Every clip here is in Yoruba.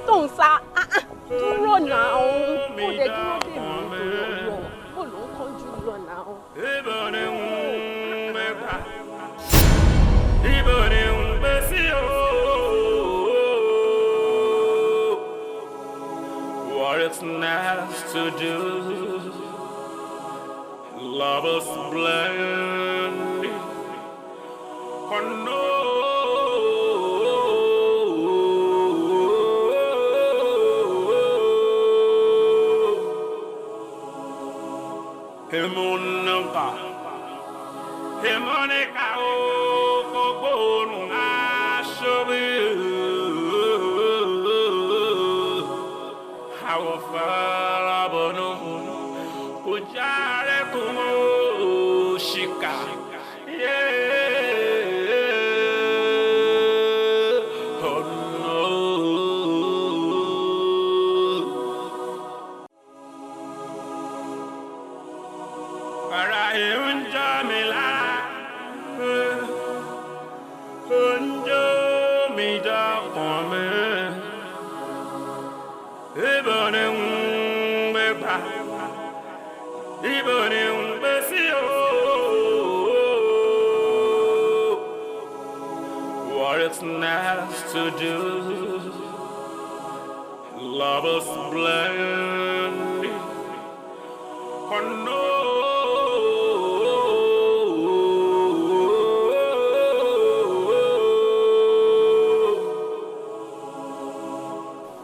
Tó ń sá dúró náà ó dé dúró dè mí nítorí Ọlọ́run bó ló ń kánjú lọ náà. Ibo ni ń gbé gbà? Ibo ni ń gbé sí o? What it's nice to do. Love is blind. Oh no. Hemonaka, Hemoneka, oh, Ashobi, how far abono, Ujare kumo shika, yeah, oh no. Ara ń jó mi lára, ń jó mi dọ́kàn mi. Ibo ni ń gbé gbà? Ibo ni ń gbé sí o? What it's nice to do. Love is blind. Oh no.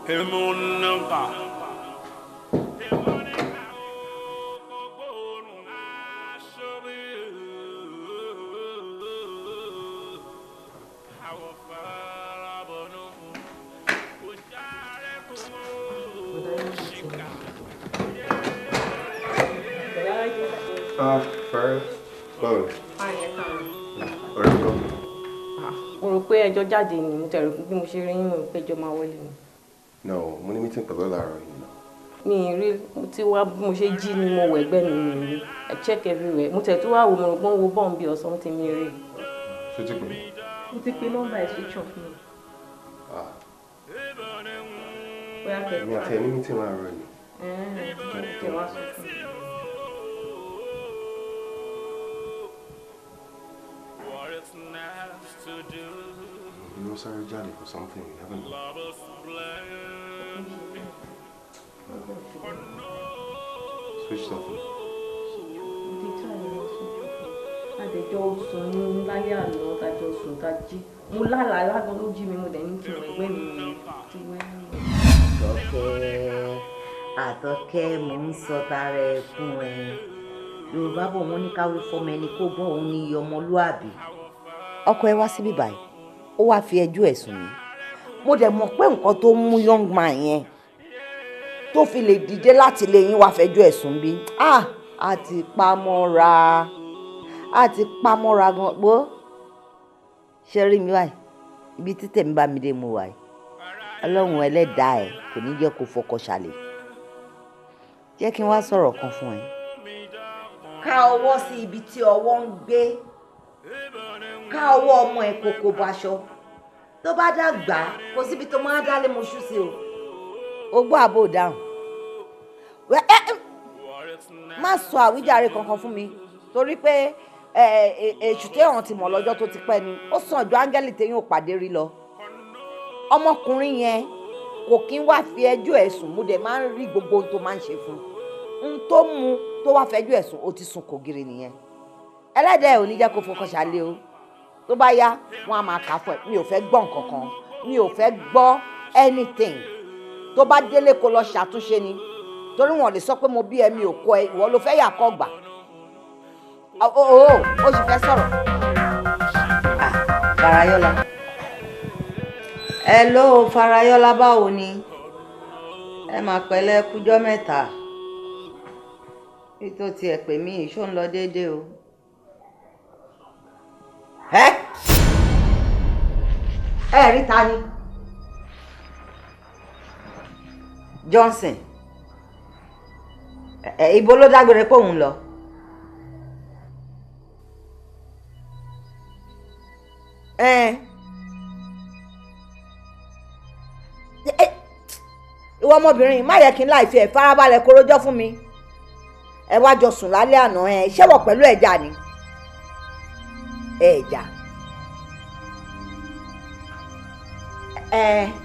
Hemonaka. Ah, Farah, báwo ni? Ọ̀rẹ́ mi kọ́. Mo rò pé ẹjọ́ jáde ni mo tẹ̀rù bí mo ṣe rí yín, mo rò pé ẹjọ́ máa wọlé ni. No, mo ní meeting pẹ̀lú láàárọ̀ yìí náà. Mi ì rí, mo ti wá bí mo ṣe jí ni mo wẹ̀ ẹgbẹ́ mi mi rí. I check everywhere. Mo tẹ̀ tó wá wo mo rò pé ń wo bọ́ǹbì or something mi rí. Ṣé o ti pè mí? Mo ti pe nọ́mbà ẹ̀ switch off mi. Ah. Bóyá kẹ́ Èmi àti ẹ ní meeting láàárọ̀ yìí. Kẹ́ wá sọ fún mi. You know, sorry, Jolly, for something. You never know. Switch off. Adẹjọ́ sùn ní lálẹ́ àná tájọ sùn tá jí. Mo lálàá lágan ló jí mi, mo dẹ̀ ní kí n wọ ẹgbẹ́ mi ti wẹ́. Àtọ́kẹ́, Àtọ́kẹ́, mò ń sọ tara ẹ fún ẹ. Yorùbá bọ̀ wọ́n ní káwé fọmọ ẹni kó bọ́ òun ní iye ọmọlúàbí. Ọkọ ẹ wá síbí báyìí, ó wá fi ẹjọ́ ẹ̀ sùn mí. Mo dẹ̀ mọ̀ pé nǹkan tó mú young man yẹn tó fi lè dìde láti lè yín wá fẹjọ́ ẹ̀ sùn bí. Ah, a ti pamọ́ra, a ti pamọ́ra gan gbó. Ṣé rí mi báyìí? Ibi tí tèmi bá mi dé mo wà yìí. Ọlọ́run ẹlẹ́dàá ẹ̀ kò ní jẹ́ kó fọkọ ṣàlè. Jẹ́ kí n wá sọ̀rọ̀ kan fún ẹ. Ká ọwọ́ sí ibi tí ọwọ́ ń gbé. Ká ọwọ́ ọmọ ẹ kókó baṣọ. Tó bá dàgbà, kò síbi tó máa dálé moṣú sí o. O gbọ́ àbò dáhùn. Má sọ àwíjàre kankan fún mi torí pé èṣù téèyàn ti mọ̀ lọ́jọ́ tó ti pẹ́ ni. Ó sàn ju áńgẹ́lì téèyàn ò pàdé rí lọ. Ọmọkùnrin yẹn kò kí ń wá fi ẹjọ́ ẹ̀ sùn, mo dẹ̀ máa ń rí gbogbo ohun tó máa ń ṣe fún un. N tó mu tó wá fẹjọ́ ẹ̀ sùn, ó ti sùn kò gírí nìyẹn. Ẹlẹ́dàá ò ní jẹ́ kó fọkàn ṣàlẹ̀ o. Tó bá yá, wọ́n á máa kà fún ẹ. Mi ò fẹ́ gbọ́ nǹkan kan, mi ò fẹ́ gbọ́ anything. Tó bá délé kó lọ ṣàtúnṣe ni. Torí wọn lè sọ pé mo bí ẹ mi ò kọ ẹ, ìwọ ló fẹ́ yà kọ́ gbà. Ó ó sì fẹ́ sọ̀rọ̀. Farayọlá. Hello Farayọlá, báwo ni? Ẹ máa pẹ̀lẹ́ kújọ́ mẹ́ta. Bí tó tiẹ̀ pè mí, ìṣó ń lọ déédéé o. Ẹ ẹ rí ta ni? Johnson. Ẹ ibo ló dágbére pé òun lọ? Ẹ Ìwọ ọmọbìnrin, má yẹ kí n láì fi ẹ̀ farabalẹ̀ kó rojọ́ fún mi. Ẹ wá jọ sùn lálẹ́ àná, ẹ ṣẹ́wọ̀ pẹ̀lú ẹ̀já ni. Ẹ̀já.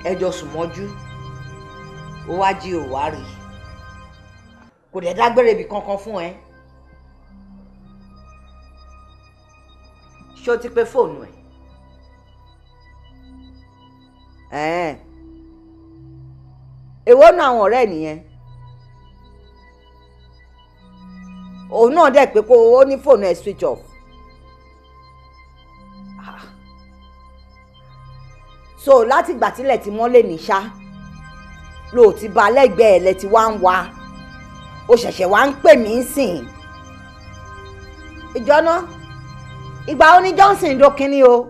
Ẹ jọ sùn mọ́jú. Ó wá jí ò wá rí. Kò dẹ̀ dágbére ibì kankan fún ẹ. Ṣé o ti pe fóònù ẹ? Èwo nu àwọn ọ̀rẹ́ nìyẹn? Òun náà dẹ̀ pé kó o ní fóònù ẹ̀ switch off. So láti ìgbà tílẹ̀ ti mọ́lé ní ṣá ló ti ba lẹ́gbẹ̀ẹ́ lẹ ti wá ń wá, o ṣẹ̀ṣẹ̀ wá ń pè mí sìn. Ìjọ́nà, ìgbà wo ni Johnson dókínní o?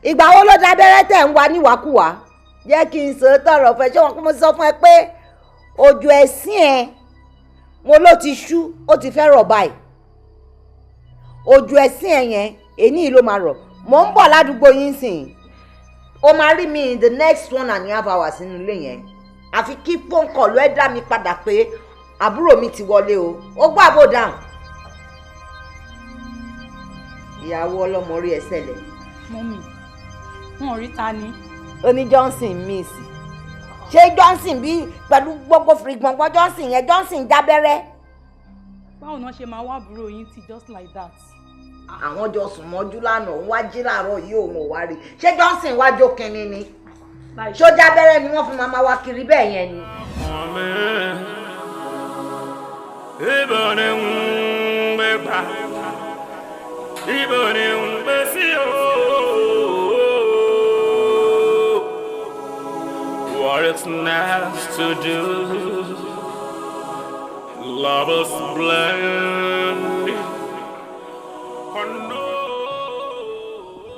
Ìgbà wo ló dábẹ́rẹ́ tẹ̀ ń wá níwàkúwà? Jẹ́ kí n sọ tọrọ fẹ́, ṣé wọn kó mo sọ fún ẹ pé ojú ẹ̀sìn ẹ mo ló ti ṣú, ó ti fẹ́ rọ̀ báyìí. Ojú ẹ̀sìn ẹ yẹn èyí ló máa rọ̀. Mo ń bọ̀ ládùúgbò yín sìn. O máa rí mi in the next 1.5 hours nínú ilé yẹn. Àfi kí phone call ẹ dá mi padà pé àbúrò mi ti wọlé o. Ó gbọ́ àbò dáhùn. Ìyàwó ọlọ́mọ rí ẹsẹ̀ lẹ̀. Mọ́mì, wọn ò rí ta ni. Ó ní Johnson miss. Ṣé Johnson bí pẹ̀lú gbogbo fìrìgbọ̀ngbọ̀n Johnson yẹn, Johnson jábẹ́rẹ́? Báwo ni wọ́n ṣe máa wá àbúrò yín tí just like that? Àwọn jọ sùn mọ́jú lánàá, òun wá jí láàárọ̀ yìí, òun ò wá rí. Ṣé Johnson wá jó kinní ni? Ṣó jábẹ́rẹ́ ni wọ́n fi máa wá kiri bẹ́ẹ̀ yẹn ni? Ibo ni ń gbé gbà? Ibo ni ń gbé sí o? What it's nice to do. Love is blind.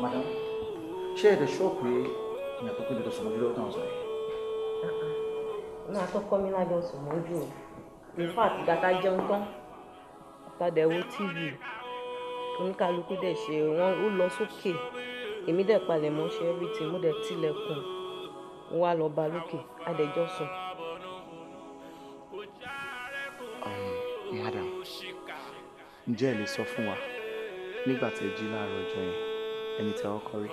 Madam, ṣé ẹ dẹ̀ sọ pé ìyàtọ̀ pé dandan sọmọdé lọ́wọ́ táwọn sọ yìí? Inú àtọkọ mi lájọ sùn mọ́jú o. In fact, ìgbà tá a jẹun tán, tá a dẹ̀ wo TV, oníkálukú dẹ̀ ṣe wọ́n ó lọ sókè. Èmi dẹ̀ palẹ̀ mọ́ ṣe everything, mo dẹ̀ tilẹ̀kùn. Mo wá lọ bá lókè, a dẹ̀ jọ sùn. Madam, ǹjẹ́ ẹ lè sọ fún wa nígbà tẹ́ jí láàárọ̀ ọjọ́ yẹn ẹni tẹ́ ọkọ rí?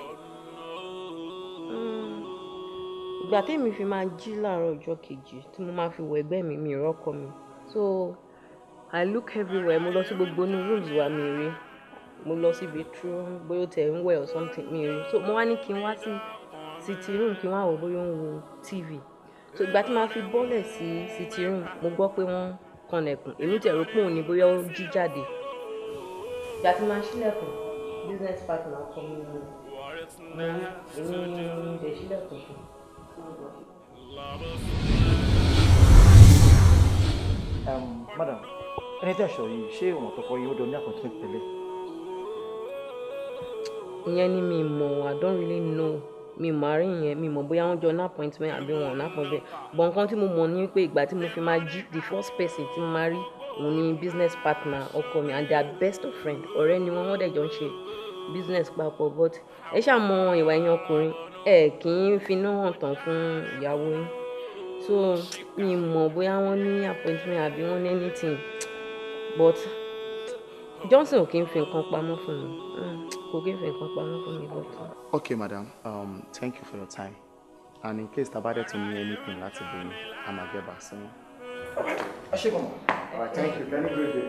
Ìgbà tèmi fi máa jí láàárọ̀ ọjọ́ kejì tí mo máa fi wọ ẹgbẹ́ mi, mi rọ́kọ mi. So I look everywhere, mo lọ sí gbogbo inú rooms wa, mi rí. Mo lọ sí bedroom, bóyá ó tẹ̀ ń wẹ̀ or something, mi rí. So mo wá ní kí n wá sí sitting room kí n wá wò bóyá ó ń wo TV. So ìgbà tí màá fi bọ́lẹ̀ sí sitting room, mo gbọ́ pé wọ́n kanlẹ̀kùn. Èmi tẹ̀ rò pé òun ni bóyá ó jí jáde. Ìgbà tí màá ṣílẹ̀kùn, business partner ọkọ mi ni èmi ni lè ṣílẹ̀kùn fún. Madam, ẹni tẹ́ sọ yìí, ṣé òun àtọkọ yìí ó dọ̀ ní appointment tẹ́lẹ̀? Ìyẹn ni mi mọ̀, I don't really know. Mi mọ̀ àárín yẹn, mi mọ̀ bóyá wọ́n jọ ní appointment àbí wọn ò ní appointment. But nǹkan tí mo mọ̀ ni pé ìgbà tí mo fi máa jí, the first person tí mo máa rí òun ni business partner ọkọ mi and their best of friend. Ọ̀rẹ́ ni wọ́n, wọ́n dẹ̀ jọ ń ṣe business papọ̀, but ẹ ṣáà mọ ìwà ẹ̀yin ọkùnrin, ẹ kì í finú hàn tán fún ìyàwó yín. So mi mọ̀ bóyá wọ́n ní appointment àbí wọ́n ní anything, but Johnson ò kí ń fi nǹkan pamọ́ fún mi. Kò kí ń fi nǹkan pamọ́ fún mi, but. Okay, madam, thank you for your time. And in case tá bá dẹ̀ tún ní anything láti bẹ̀rẹ̀, a máa get back sí yín. Ẹ ṣé gan-an. All right, thank you. Very good day.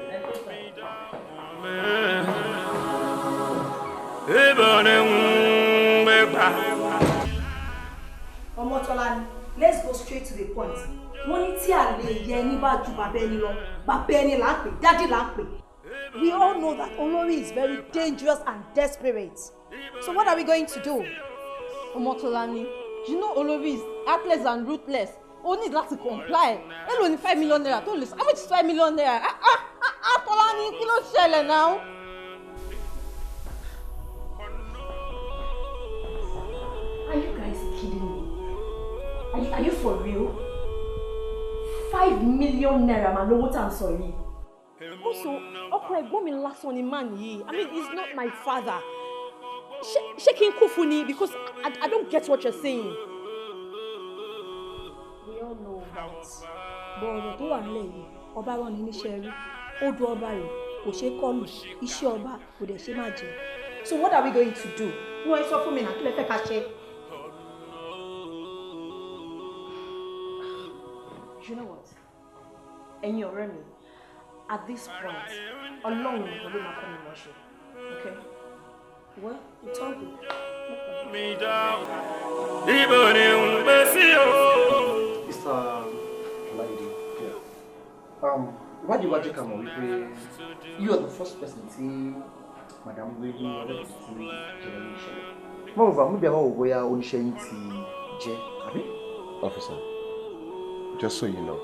Ibo ni ń gbé gbà? Ọmọtọ́lá ni, let's go straight to the point. Wọ́n ní tí àlè yẹ ẹni bá ju bàbá ẹni lọ, bàbá ẹni là ń pè, daddy là ń pè. We all know that Olori is very dangerous and desperate. So what are we going to do? Ọmọtọ́lá, you know Olori is heartless and ruthless. O need láti comply. Èló ni 5 million naira tó lè sọ? How much is 5 million naira? Ah ah ah ah, Tọ́lání, kí ló ṣẹlẹ̀ náà? Are you guys kidding me? Are you for real? 5 million naira mà lówó tá à ń sọ yìí. Also, ọkọ ẹ̀gbọ́n mi lásán ni man yìí. I mean, he's not my father. Ṣé kí n kú fún ni? Because I don't get what you're saying. right. But ọ̀rọ̀ tó wà nílẹ̀ yìí, ọba rán ni níṣẹ́ rí, odò ọba rẹ̀ kò ṣeé kọlù, iṣẹ́ ọba kò dẹ̀ ṣe má jẹ. So what are we going to do? Wọ́n sọ fún mi náà, kí lẹ fẹ́ ká ṣe? You know what? Ẹ̀yin ọ̀rẹ́ mi, at this point, Ọlọ́run nìkan ló máa kọ́ mi mọ̀ ṣe. Okay? Well, it's all good. Ibo ni ń gbé sí o. Mr. Olaide, ìwádìí wá jẹ́ ká mọ̀ wípé you are the first person tí Madam gbé ní ọjọ́ kejì tí ìṣẹ̀lẹ̀ yìí ṣẹlẹ̀. Moreover, mo bí àwọn wò bóyá oníṣẹ́ yín ti jẹ́, àbí? Officer, just so you know,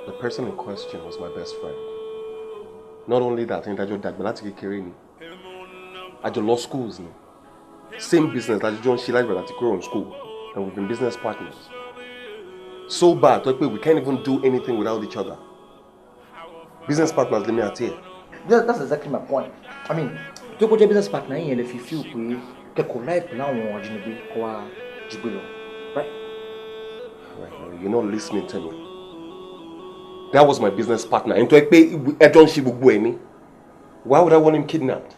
the person in question was my best friend. Not only that, ẹni tá a jọ dàgbà láti kékeré ni. A jọ lọ schools ni. Same business la jọ ń ṣe láti bẹ̀rẹ̀ àti kúrò ní school, and we've been business partners. So bad tó pé we can't even do anything without each other. Business partners lèmi àti ẹ̀. That's exactly my point. I mean, tó kó jẹ́ business partner yẹn lè fi feel pé kẹ́kọ̀ọ́ láìpẹ́ láwọn ajínigbé kó wá jí gbé lọ, right? Right, you're not listening to me. That was my business partner. Ẹni tó yẹ pé ẹjọ́ ń ṣe gbogbo ẹ̀ ni. Why would I want him kidnapped?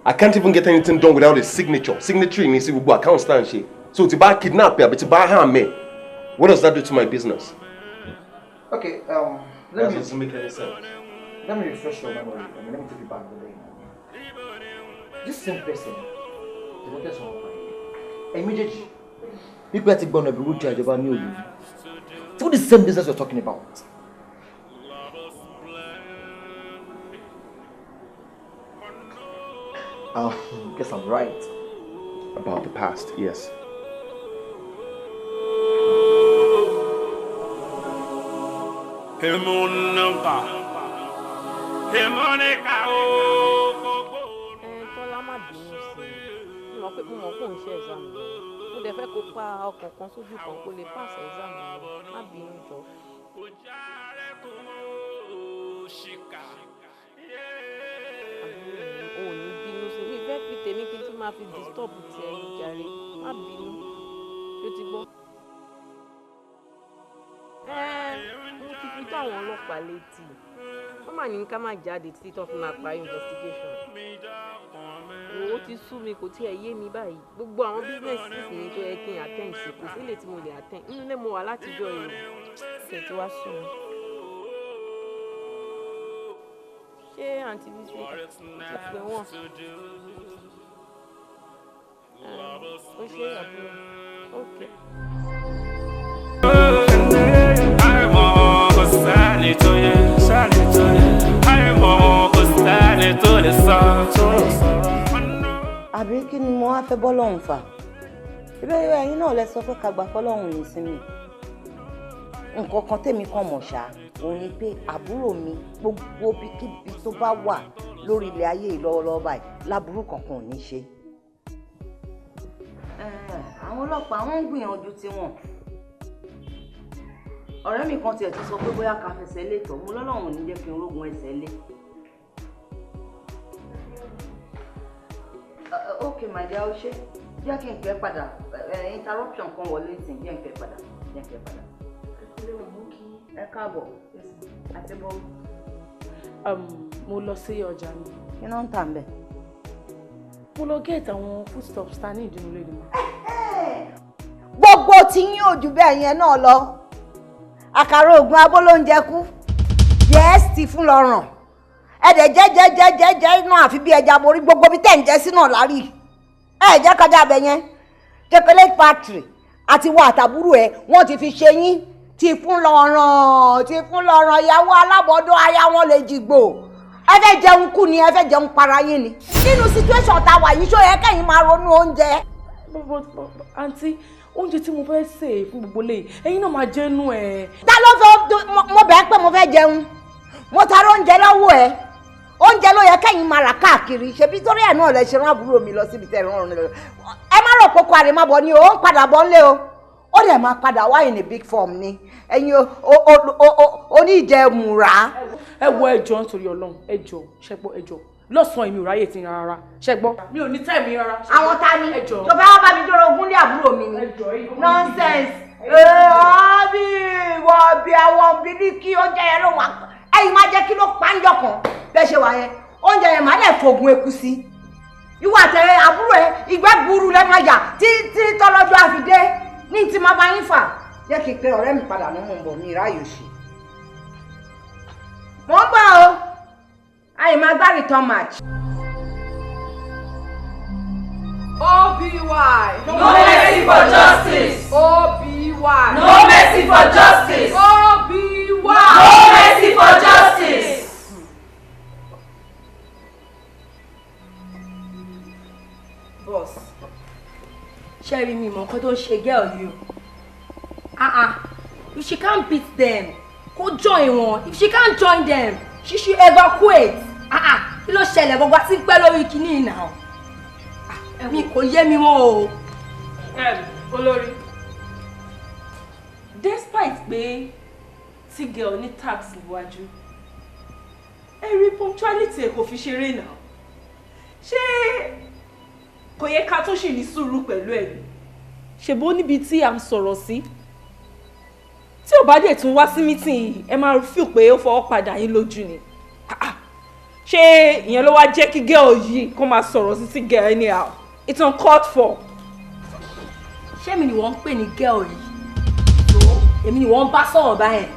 I can't even get anything done without his signature. Signatory ni sí gbogbo accounts tá à ń ṣe. So tí bá kidnap ẹ àbí tí bá harm ẹ, what does that do to my business? Okay, That doesn't make any sense. Let me refresh your memory. I mean, let me take you back the day. This same person, the latest one, ẹ̀yin méjèèjì, wípé ẹ ti gbọ́nà ìbúrú jẹ́ ìjọba ní òye yìí. Through the same business you're talking about. Guess I'm right. About the past, yes. Ẹ Tọ́lá, má bínú sí i. Mo mọ̀ pé mo mọ̀ kó ń ṣe exam lọ. Mo dẹ̀ fẹ́ kó pa ọkàn kan sójú kan kó lè pass exam lọ. Má bínú jọ. Àbúrò mi, ò ní bínú sí mi. Fẹ́ fi tèmi kí n tún máa fi disturb ti ẹyin jàre. Má bínú. Ṣé o ti gbọ́? Ẹ mo ti fi tó àwọn ọlọ́pàá létí. Wọ́n mà ní ká má jáde títí tó fi máa parí investigation. Ó ti sú mi, kò tiẹ̀ yé mi báyìí. Gbogbo àwọn businesses mi tó yẹ kí n attend sí, kò sí lè tí mo lè attend. Inú ilé mo wà látijọ́ yìí. Ṣé ti wá sú mi? Ṣé àǹtí Bísí ti pè wọ́n? Ó ṣe àbúrò. Okay. Àìmọ̀ kò sẹ́ni tó yẹ, sẹ́ni tó yẹ. Àìmọ̀ kò sẹ́ni tó lè sọ, tó lè sọ. Àbí kí ni mo wá fẹ́ bọ́lọ́hún fà? Ibẹ̀ ẹ̀yin náà lẹ sọ pé ká gbà fọlọ́hún ní sinmi. Nǹkan kan tèmi kan mọ̀ ṣá, òun ni pé àbúrò mi, gbogbo ibikíbi tó bá wà lórí ilẹ̀ ayé yìí lọ́wọ́lọ́wọ́ báyìí, láburú kankan ò ní ṣe. Àwọn ọlọ́pàá, wọ́n ń gbìyànjú tiwọn. Ọ̀rẹ́ mi kan tiẹ̀ ti sọ pé bóyá ká fẹsẹ̀ lé tọ̀. Mo lọ́lọ́run ò ní jẹ́ kí n rógun ẹsẹ̀ lé. Ok, my dear, ó ṣe, jẹ́ kí n pẹ́ padà. Interruption kan wọlé sí, jẹ́ n pẹ́ padà, jẹ́ n pẹ́ padà. Ẹ káàbọ̀ àti bọ́. Mo lọ sí ọjà ni. Kí ló ń tà ń bẹ̀? Mo lọ get àwọn foodstuffs ta ní ìdúró lé ni. Gbogbo tí yín ò jù bẹ́ẹ̀ yẹn náà lọ. Àkàrà ògùn abólóúnjẹ kú yẹ́sì ti fún lọ́rùn ẹ̀dẹ̀ jẹ́jẹ́jẹ́jẹ́ náà, àfi bí ẹja borí. Gbogbo bí tẹ̀ ń jẹ́ sínú ọ̀lárí ẹ̀ jẹ́ kọjá abẹ yẹn. Chocolate factory àti wọ àtàbúrò ẹ̀, wọ́n ti fi ṣe yín ti fún lọ́rùn, ti fún lọ́rùn. Ìyàwó alábọ̀dọ̀ aya wọn lè jìgbò. Ẹ fẹ́ jẹun kú ni, ẹ fẹ́ jẹun para yín ni. Nínú situation tá a wà yìí, ṣó yẹ kẹ́yìn máa ronú oúnjẹ? But àǹtí, oúnjẹ tí mo fẹ́ sè fún gbogbo lè, ẹ̀yin náà máa jẹ́nu ẹ̀. Ta ló fẹ́? Mo bẹ̀ẹ́ pé mo fẹ́ jẹun, mo tara oúnjẹ lọ́wọ́ ẹ̀. Oúnjẹ ló yẹ kẹ́yìn máa rà káàkiri. Ṣebí torí ẹ̀ náà lẹ ṣe rán àbúrò mi lọ síbi tẹ̀ rán lọ. Ẹ má rò pé kó àrèmábọ̀ ni o, ó ń padà bọ̀ ńlé o. Ó dẹ̀ máa padà wá in a big form ni. Ẹ̀yin oníjẹmùrà. Ẹ wo, ẹ jọ̀ọ́, nítorí Ọlọ́run, ẹ jọ̀ọ́, ṣẹgbọ́, ẹ jọ̀ọ́, lọ́sàn-án èmi ò ráyè tí rárá, ṣẹgbọ́, mi ò ní time rárá. Àwọn ta ni? Ẹ jọ̀ọ́. Tó fẹ́ wá bá mi dúró ogún lé àbúrò mi ni? Nonsense. Àbí ìwọ bí àwọn bíríkì oúnjẹ yẹn ló wà. Ẹ̀yin máa jẹ́ kí ló pa ń jọkàn bẹ́ẹ̀ ṣe wà yẹn. Oúnjẹ yẹn máa lẹ̀ fògùn eku sí. Ìwọ àtẹ̀rẹ̀ àbúrò ẹ ìgbẹ́ gbúrú lẹ́ máa yà tí tí tọ́lọ́jọ́ àfidé ní ti máa bá yín fà. Jẹ́ kí n pe ọ̀rẹ́ mi padà ní mò ń bọ̀ mi ráyò ṣe. Mo ń bọ̀ o, àyè máa gbá return match. OBY. No mercy for justice. OBY. No mercy for justice. OBY. No mercy for justice. Boss. Ṣé rí mi mọ̀ nǹkan tó ń ṣe girl yìí o. Ah ah, if she can't beat them, kó join wọn. If she can't join them, she should evacuate. Ah ah, kí ló ṣẹlẹ̀ gbogbo àti ń pẹ́ lórí kinní náà? Mi kò yé mi mọ́ o. Olórí, despite pé tí girl ní tax níwájú, ẹ rí punctuality ẹ kò fi ṣeré náà. Ṣé kò yẹ ká tún ṣì ní sùúrù pẹ̀lú ẹ̀ ni? Ṣèbó níbi tí à ń sọ̀rọ̀ sí, tí ò bá dé tún wá sí meeting yìí, ẹ máa feel pé ó fọwọ́ padà yín lójú ni. Ṣé ìyẹn ló wá jẹ́ kí girl yìí kó máa sọ̀rọ̀ sí sí girl anyhow? It's uncalled for. Ṣé mi ni wọ́n ń pè ní girl yìí? Èmi ni wọ́n ń bá sọ̀rọ̀ báyẹn.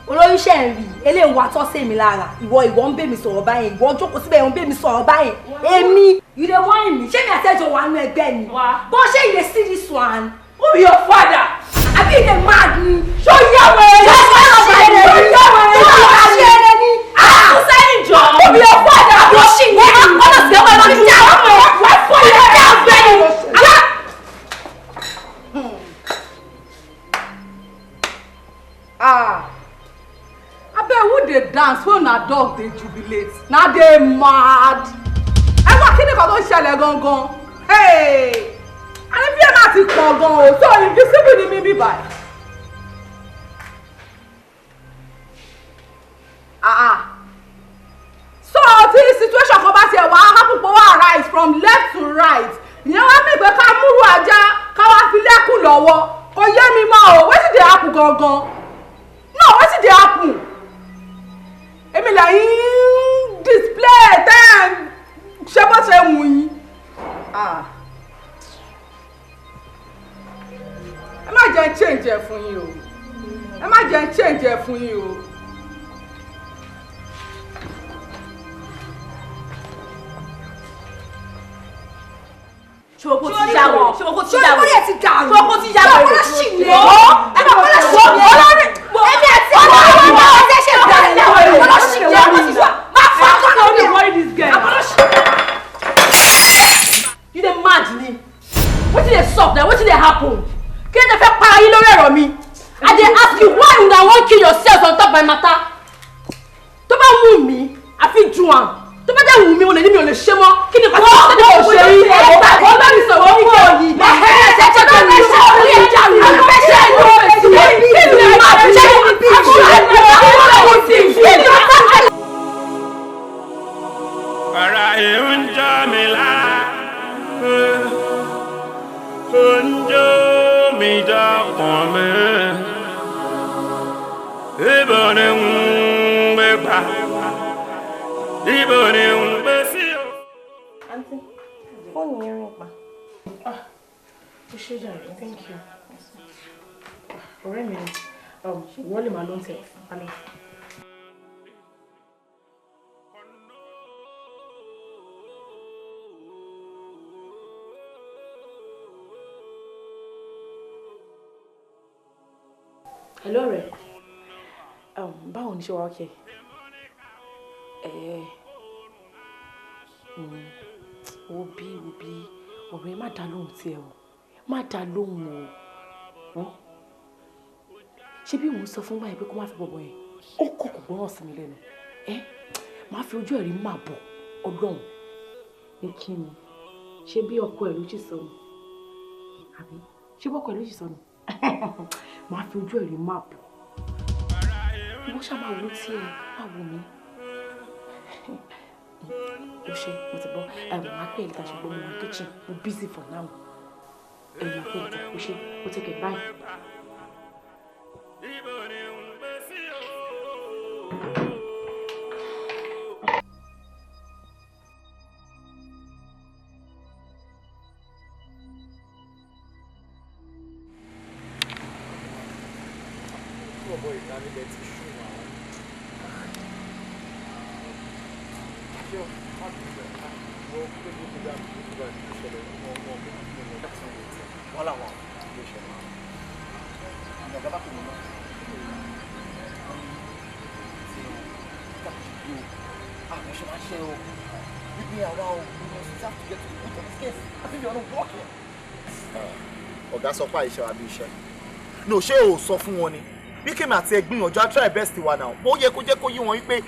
Olórí ṣe ń rí eléyìí wà tọ́ sí mi lára. Ìwọ ìwọ ń bẹ̀ mi sọ̀rọ̀ báyẹn. Ìwọ jókòó síbẹ̀ ń bẹ̀ mi sọ̀rọ̀ báyẹn. Èmi, you dey whine me. Ṣé mi àti ẹjọ́ wà nínú ẹgbẹ́ ni? Bó ṣe you dey see this one? Who be your father? Àbí you dey mad ni? Ṣó yá wẹ̀rẹ̀ ni? Ṣó yá wẹ̀rẹ̀ ni? Ṣó yá wẹ̀rẹ̀ ni? Sẹ́yìn jọ. Who be your father? Àbí ó ṣì ní ọ̀nà sí ọmọ ẹ̀rọ níjà ọmọ ẹ̀ wá fún ẹ̀ ẹ̀ ọ̀gbẹ́ni. Ah, abeg who dey dance when una dog dey jubilate? Na dey mad. Ẹ wá kí ni kan tó ń ṣẹlẹ̀ gangan? Àní bí ẹ máa ti pọ̀ gan o, so invisible ni mi bí báyìí. Ah ah. So tí situation kan bá tiẹ̀ wá happen pé wá arise from left to right, ìyẹn wá mí pé ká múrú ajá ká wá fi lẹ́kùn lọ́wọ́. Kò yé mi mọ́ o, wetin dey happen gangan? No, wetin dey happen? Èmi lẹ́yìn display ten ṣé bó ṣe wù yín. Ẹ má jẹ́ change ẹ̀ fún yín o. Ẹ má jẹ́ change ẹ̀ fún yín o. Ṣòkò ti yà wọ̀. Ṣòkò ti yà wọ̀. Ṣòkò ti dàrú. Ṣòkò ti yà wọ̀. Ṣòkò ṣì ní. Ẹ bá kọ́lá ṣì ní. Olórí. Èmi àti ọmọ ọmọ ọmọ ṣe bẹ̀rẹ̀. Kọ́lá ṣì ní. Má fọ́ ọkọ mi. Àkọ́lá ṣì ní. You dey mad ni. Wetin dey sup na? Wetin dey happen? Kí ló dé fẹ́ para yín lórí ọ̀rọ̀ mi? I dey ask you why una wan kill yourselves on top my matter? Tó bá wù mí, I fit do am. Tó bá dẹ̀ wù mí, mo lè ní mi ò lè ṣe mọ́. Kí ni kò tó ṣe kò ṣe rí? Wọ́n bá mi sọ̀rọ̀ ní kí òyì. Ẹ̀ṣẹ̀ tó ní ṣe orí ẹja mi. Ṣé ìlú òfèsì? Kí ni màá ṣe Ara ń jó mi lára, ó ń jó mi dọ́kàn mi. Ibo ni ń gbé gbà? Ibo ni ń gbé sí o? Aunty, fóònù yẹn rìn pa. Ah, ó ṣe jàre, thank you. Ọ̀rẹ́ mi ni, wọ́n lè máa ló ń tẹ̀ alọ́. Hello ọ̀rẹ́, báwo ni ṣe wà okay? Wo bí ọ̀rẹ́ má dá lóhùn tiẹ̀ o, má dá lóhùn o. Wọ́n ṣé bí òun sọ fún báyìí pé kó má fi bọ̀bọ̀ yẹn, ó kọ̀ kò gbọ́ràn sí mi lẹ́nu. Ẹ má fi ojú ẹ̀rí má bọ̀ ọlọ́run. Ní kí ni? Ṣé bí ọkọ ẹ̀ ló ṣì sọnù? Àbí ṣé bọ́kọ ẹ̀ ló ṣì sọnù? Má fi ojú ẹ̀rí má bọ̀. Ìwọ ṣáà máa wo tiẹ̀, má wo mi. Ó ṣe, mo ti gbọ́. Màá pè é létà ṣùgbọ́n mo wà ní kitchen. Mo busy for now. Ẹ̀yìn àpẹẹrẹ ó ṣe ó take it, bye. Ọ̀gá sọ pé àìṣe àbí iṣẹ́. No, ṣé o sọ fún wọn ni? Bí kèmi àti ẹ gbìyànjú, I try best wa now. Bó yẹ kó jẹ́ kó yé wọn wípé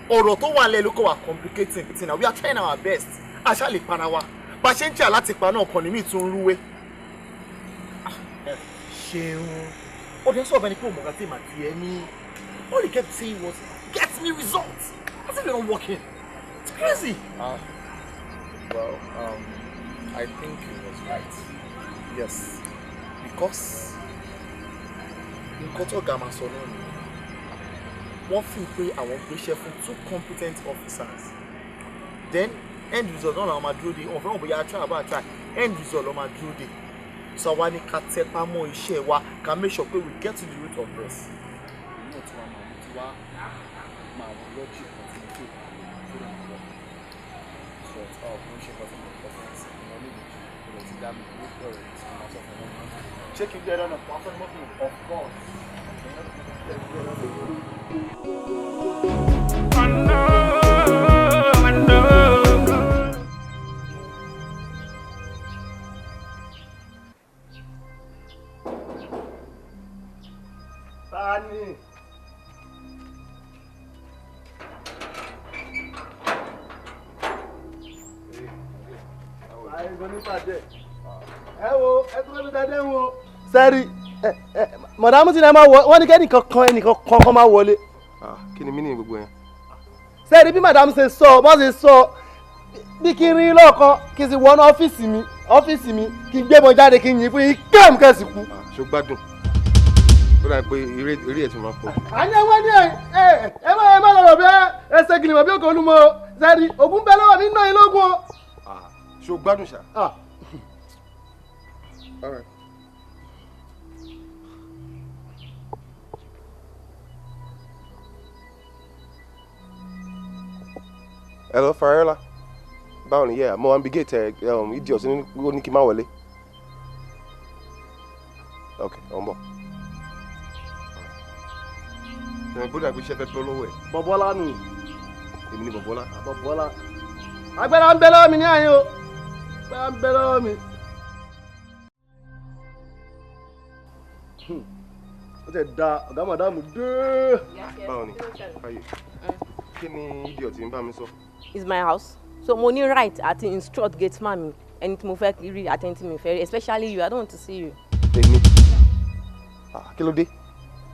ọ̀rọ̀ tó wà lẹ́nu kó wà complicating now. We are trying our best. A ṣá lè para wa. Bá a ṣe ń jà láti pa náà kan ní mí tún rúwé. Ṣeun. Ó dẹ́ sọ̀rọ̀ bẹ́ni pé òmùgá tí màá ti ẹ ní. All he kept saying was, get me results. As if you're not working. It's crazy. Well, I think he was right. Yes. Because nǹkan tó ọ̀gá máa sọ náà ni wọ́n fi pé àwọn gbéṣẹ́ fún two competent officers, then end result náà làwọn máa dúró de. Wọ́n fẹ́ràn bóyá try àbá try, end result ló máa dúró de. So àwa ní ká tẹpá mọ́ iṣẹ́ wa, ká make sure pé we get to the root of this. Èmi náà tí wàá máa mú tí wàá máa wọ lọ́jì kan tí mo tó ìpàdé tó lè wọ̀ but mo ń ṣe nǹkan tí mo kọ́ fún ẹ̀sìn ìmọ̀ níbi ìrẹ̀ ti dá mi dúró pẹ̀lú tí mo máa sọ fún ọmọ. Ṣé kí n gbé ẹ lọ́nà? Wàá fẹ́ mọ́tò. Of course. Tani. Ẹ wo, ẹ tún lọ́dún dáadé wo. Sẹ́rí, mọ̀dámù tí náà máa wọ, wọ́n ní kẹ́nìkan kan ẹnìkan kan kan máa wọlé. Kí ni mínì gbogbo yẹn? Sẹ́rí bí màdámù ṣe sọ, bọ́ ṣe sọ, bí kí n rí lọ́ọ̀kan, kí n sì wọnú ọ́fíìsì mi, kí n gbébọn jáde kí n yìn fún yín kẹ́m kẹ́sì kú. Ṣó gbádùn? Ó dà pé eré ẹ̀ ti máa pọ̀. Àní ẹ wọ́n ní ẹ ẹ má ẹ má lọ̀rọ̀ bí ẹsẹ̀ gìrìmọ̀ bí òkè olúmọ o. Sẹ́rí, ògùn bẹ lọ́wọ́ mi ń ná yín lógún o. Ṣó gbádùn ṣá? All right. Hello, Fariola. Báwo ni? Yeah, mo wà níbi gate ẹ, idiot ó ní kí n má wọlé. Okay, ó ń bọ̀. Ṣé gbọ́dọ̀ àgbé iṣẹ́ fẹ́ bọ́ lọ́wọ́ ẹ̀? Bọ̀bọ́lá nù. Èmi ni Bọ̀bọ́lá. Bọ̀bọ́lá. Agbára ń bẹ lọ́wọ́ mi ní àyín o. Agbára ń bẹ lọ́wọ́ mi. Ó ti da ọ̀gá màdámù dé. Báwo ni? Báyìí. Kí ni idiot ń bá mi sọ? It's my house. So mo ní right àti instruct gate man mi ẹni tí mo fẹ́ rí àti ẹni tí mi fẹ́ rí, especially you. I don't want to see you. Èmi? Kí ló dé?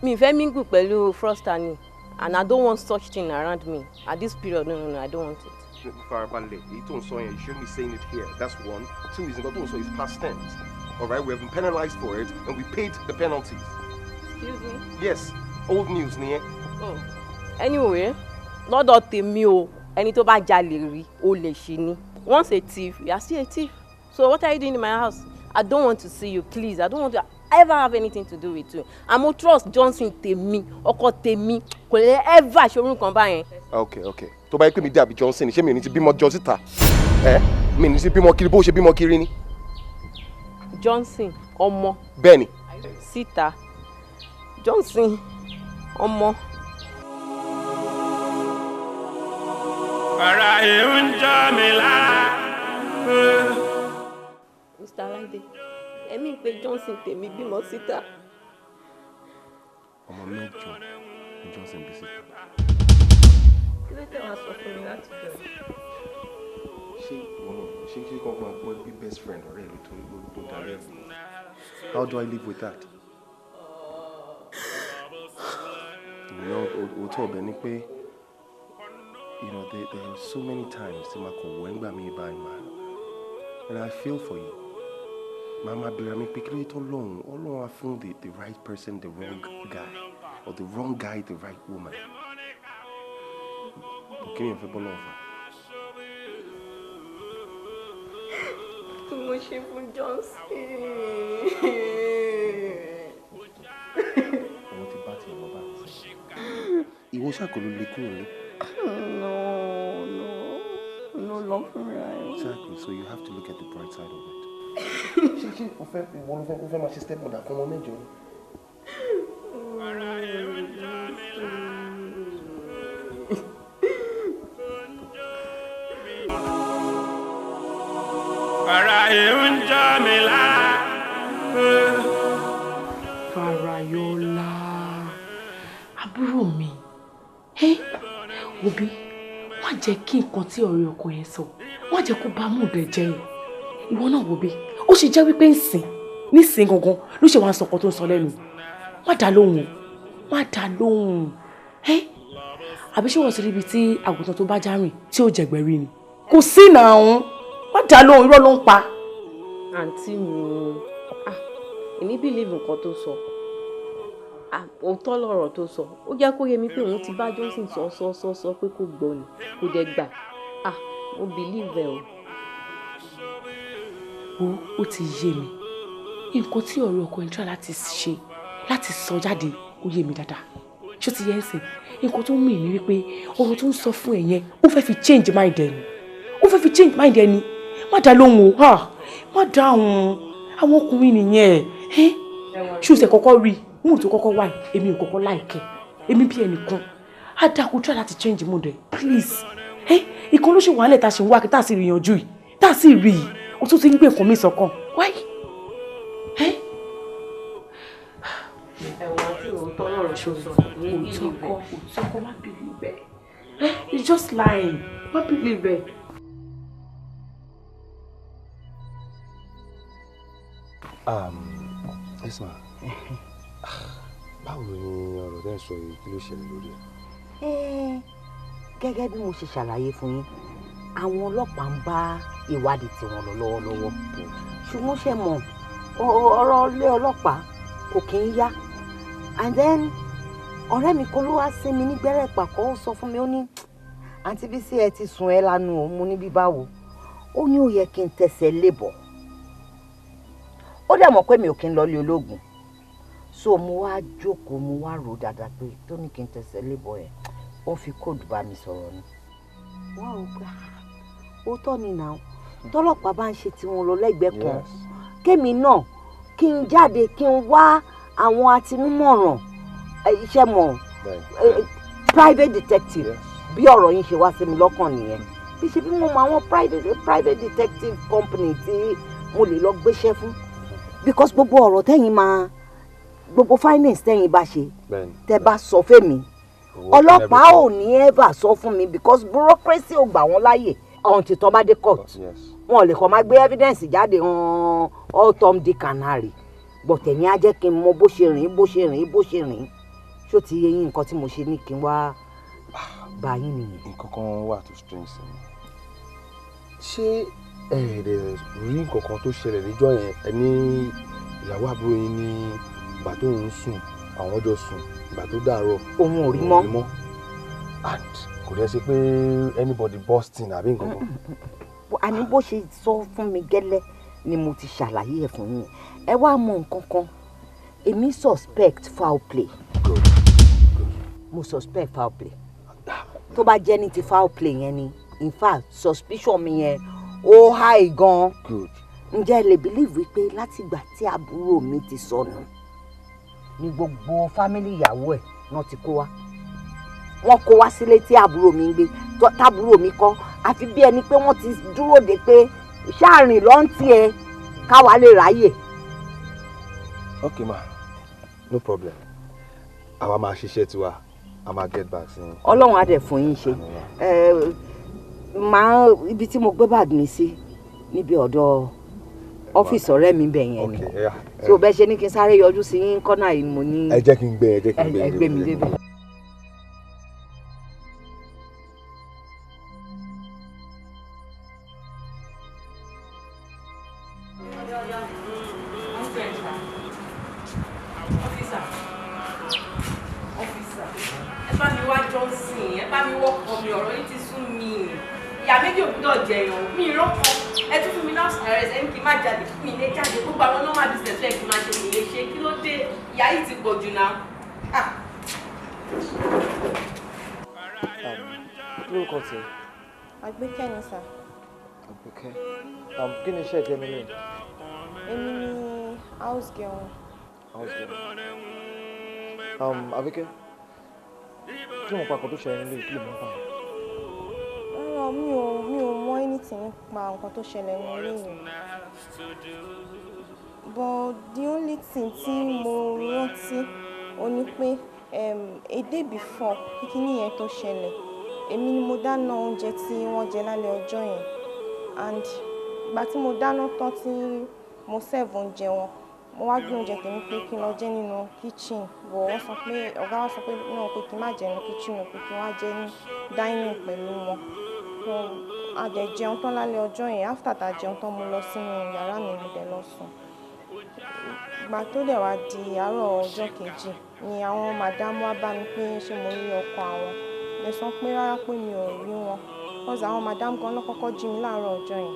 Mi fẹ́ mingle pẹ̀lú fraudster ni, and I don't want such thing around me at this period. No, no, no, I don't want it. Farabalẹ̀, èyí tó ń sọ yẹn, you shouldn't be saying it here. That's one. Two is nǹkan tó ń sọ is past tense. All right, we have been penalized for it and we paid the penalties. Excuse me? Yes, old news nìyẹn. Oh. Anyway, lọ́dọ̀ tèmi o, ẹni tó bá jalè rí, ó lè ṣe ni. Once a thief, you are still a thief. So what are you doing in my house? I don't want to see you, please. I don't want to ever have anything to do with you. Àmọ́ trust Johnson tèmi, ọkọ tèmi, kò lè ever ṣe orúkọ báyẹn. Okay, okay. Tó bá yẹ pé mi dàbí Johnson, ṣé mi ò ní ti bímọ jọ síta? Ẹ mi ní ti bímọ kiri bó ṣe bímọ kiri ni. Johnson ọmọ. Bẹ́ẹ̀ni. Síta. Johnson ọmọ. Ara ẹ̀ ń já mi lára. Mr. Alade, ẹ̀mí pé Johnson tèmi bímọ síta. Ọmọ mẹ́jọ ni Johnson bí síta. Kí ló tẹ̀ wá sọ fún mi láti bẹ̀rẹ̀? Ṣé ìwọ náà ṣé kí kò máa gbọ́ bí best friend ọ̀rẹ́ mi tó ló darí ẹ̀ fún mi? How do I live with that? You know, òótọ́ ọbẹ̀ ni pé, you know, there are so many times tí màá kàn wọ́ ẹ̀ngbà mi báyìí máa, and I feel for you. Màá máa bèèrè mi pé kí ló dé tó lọ́hùn Ọlọ́run á fún the right person the wrong guy or the wrong guy the right woman. Kí ni ìfẹ́ bọ́ lọ́wọ́ fà? Tí mo ṣe fún Johnson. Òun ti bá tiẹ̀ lọ bá ti. Ìwọ ṣàkó ló lè kúrò ní. No, no, no lọ fún mi. Exactly, so you have to look at the bright side of it. Ṣé o fẹ́ ìwọ ló fẹ́ máa ṣe step mother fún ọmọ mẹ́jọ ni? Ara ń já mi lára. Farayọlá, àbúrò mi, òbí, má jẹ́ kí nǹkan tí ọ̀rẹ́ ọkọ yẹn sọ, má jẹ́ kó bá mú rẹ̀ jẹ́ yẹn. Ìwọ náà wò bí, ó ṣe jẹ́ wípé ńsìn, nísìn gangan ló ṣe wá ń sọ nǹkan tó ń sọ lẹ́nu. Má dá lóhùn, má dá lóhùn. Àbí ṣé wọ́n ti rí ibi tí àgùntàn tó bá já rìn tí ó jẹ̀gbẹ́ rí ni? Kò sí nàá, má dá lóhùn, irọ́ ló ń pa. Àǹtí mi, èmi believe nǹkan tó sọ. Òótọ́ lọ̀rọ̀ tó sọ. Ó jẹ́ kó yé mi pé òun ti bá Johnson sọ sọ sọ sọ pé kó gbọ́ ni, kó dẹ̀ gbà. Mo believe ẹ o. Wo, ó ti yé mi. Nǹkan tí ọ̀rẹ́ ọkọ ẹ̀ ń try láti ṣe, láti sọ jáde, ó yé mi dáadáa. Ṣé ó ti yẹ ń sìn? Nǹkan tó ń mì ní wípé ọ̀rọ̀ tó ń sọ fún ẹ yẹn, ó fẹ́ fi change mind ẹ ni. Ó fẹ́ fi change mind ẹ ni. Má dá lóhùn o, má dá àwọn ọkùnrin nìyẹn. Ṣé o ṣe kọ́kọ́ rí mood tó kọ́kọ́ wà yìí, èmi ò kọ́kọ́ like ẹ̀. Èmi bí ẹnìkan, á dá kó try láti change mood ẹ, please. Ìkan ló ṣe wà nílẹ̀ tá a ṣe ń wá kí tá a sì rí yanjú yìí, tá a sì rí yìí, o tún ti ń gbé nǹkan mi sọ́kàn. Why? Ẹ̀wọ̀n àti òótọ́ lọ̀rọ̀ ṣe sọ. Òótọ́ kọ́, òótọ́ kọ́, má believe ẹ̀. It's just lying. Má believe ẹ̀. Esma, báwo ni ọ̀rọ̀ tẹ́ ń sọ yìí, kí ló ṣẹlẹ̀ lórí ẹ̀? Gẹ́gẹ́ bí mo ṣe ṣàlàyé fún yín, àwọn ọlọ́pàá ń bá ìwádìí tiwọn lọ lọ́wọ́lọ́wọ́. Ṣùgbọ́n ṣe mọ̀, ọ̀rọ̀ ilé ọlọ́pàá kò kí ń yá. And then ọ̀rẹ́ mi kan ló wá sí mi ní gbẹ́rẹ́ ìpàkọ́, ó sọ fún mi, ó ní àǹtí Bísí ẹ ti sùn ẹ lánàá òun, mo ní bí báwo. Ó ní ó yẹ kí n tẹsẹ̀ lébọ̀. Ó dẹ̀ mọ̀ pé mi ò kí ń lọ ilé ológun. So mo wá jókòó, mo wá rò dáadáa pé tó ní kí n tẹsẹ̀ lébọ̀ ẹ̀, ó fi kóòdù bá mi sọ̀rọ̀ ni. Wá ò gbà, òótọ́ ni nà ó. Tọ́lọ́pàá bá ń ṣe tiwọn lọ lẹ́gbẹ̀ẹ́ kan. Kémi náà kí n jáde kí n wá àwọn atinúmọ̀ràn iṣẹ́ mọ̀ private detective. Bí ọ̀rọ̀ yín ṣe wá sí mi lọ́kàn nìyẹn. Bí ṣe bí mo mọ àwọn private detective company tí mo lè lọ gbéṣẹ́ fún. Because gbogbo ọ̀rọ̀ tẹ́yìn máa, gbogbo finance tẹ́yìn bá ṣe, tẹ́ bá sọ fẹ́mi, ọlọ́pàá ò ní ever sọ fún mi because bureaucracy ò gbà wọ́n láàyè until tó bá dé court. Wọn ò lè kàn máa gbé evidence jáde hàn all Tom Dick and Harry. But ẹ̀yin á jẹ́ kí n mọ bó ṣe rìn, bó ṣe rìn, bó ṣe rìn. Ṣó ti yé yín nǹkan tí mo ṣe ní kí n wá bá yín nìyẹn? Nǹkan kan wà tó strange sí mi. Ṣé ẹ dẹ̀ rí nǹkan kan tó ṣẹlẹ̀ níjọ́ yẹn? Ẹ ní ìyàwó àbúrò yín ní ìgbà tó ń sùn, àwọn jọ sùn, ìgbà tó dàárọ̀ òun ò rí mọ́. And kò dẹ̀ ṣe pé anybody busting àbí nǹkan kan. Àní bó ṣe sọ fún mi gẹ́lẹ́ ni mo ti ṣàlàyé ẹ̀ fún yín. Ẹ wá mọ nǹkan kan, èmi suspect foul play. Mo suspect foul play. Tó bá jẹ́ ní ti foul play yẹn ni, in fact suspicion mi yẹn ó high gan. Ǹjẹ́ ẹ lè believe wípé látìgbà tí àbúrò mi ti sọnù ni gbogbo family ìyàwó ẹ̀ náà ti kó wá. Wọ́n kó wá sílé tí àbúrò mi ń gbé, tábúrò mi kọ́, àfi bí ẹni pé wọ́n ti dúró de pé ṣáàrìn ló ń tiẹ̀ káwa lè ráyè. Okay ma, no problem. Àwa máa ṣiṣẹ́ tiwa, a máa get back sí. Ọlọ́run á dẹ̀ fún yín ṣe. Màá ibi tí mo gbé báàgì mi sí níbi ọ̀dọ̀ ọ́fíìsì ọ̀rẹ́ mi bẹ̀ yẹn ni. So bẹ́ẹ̀ ṣe ní kí n sáré yọjú sí yín kọ́nà yìí mo ní. Ẹ jẹ́ kí n gbé, ẹ jẹ́ kí n gbé. Ẹ gbé mi débẹ̀. Ẹ bá mi wá Johnson, ẹ bá mi wọ́kọ̀ mi, ọ̀rọ̀ yìí ti sún mi. Ìyá méjì ò gbúdọ̀ jẹyàn, mi ìrọ́kọ. Ẹ tún fún mi náà arrest, ẹ ní kí n má jáde, mi lè jáde, gbogbo àwọn normal business ẹ kí n máa ṣe mi lè ṣe, kí ló dé? Ìyá yìí ti pọ̀ jù náà. Kí ló kọ tiẹ̀? Àgbékẹ́ ni sà. Àgbékẹ́. Kí ni iṣẹ́ ìjẹ́ nílé? Èmi ni house girl. House girl. Àgbékẹ́, kí ló mọ̀ pa àkọ́ tó ṣẹlẹ̀ nílé? Kí ló mọ̀ pa? Rárá, mi ò mọ anything nípa nǹkan tó ṣẹlẹ̀ nílé yẹn. But the only thing tí mo rántí ó ní pé a day before kíní yẹn tó ṣẹlẹ̀, èmi ni mo dáná oúnjẹ tí wọ́n jẹ lálẹ́ ọjọ́ yẹn, and ìgbà tí mo dáná tán tí mo serve oúnjẹ wọn, mo wá gbé oúnjẹ tèmi pé kí n lọ jẹ nínú kitchen, but wọ́n sọ pé ọ̀gá wọn sọ pé náà pé kí n má jẹ nínú kitchen, pé kí n wá jẹ ní dining pẹ̀lú wọn. So a dẹ̀ jẹun tán lálẹ́ ọjọ́ yẹn. After tá a jẹun tán, mo lọ sínú yàrá mi, mo dẹ̀ lọ sùn. Ìgbà tó dẹ̀ wá di àárọ̀ ọjọ́ kejì ni àwọn madam wá bá mi pé ṣé mo rí ọkọ àwọn. Mo sọ pé rárá, pé mi ò rí wọn, cause àwọn madam gan ló kọ́kọ́ jí mi láàárọ̀ ọjọ́ yẹn.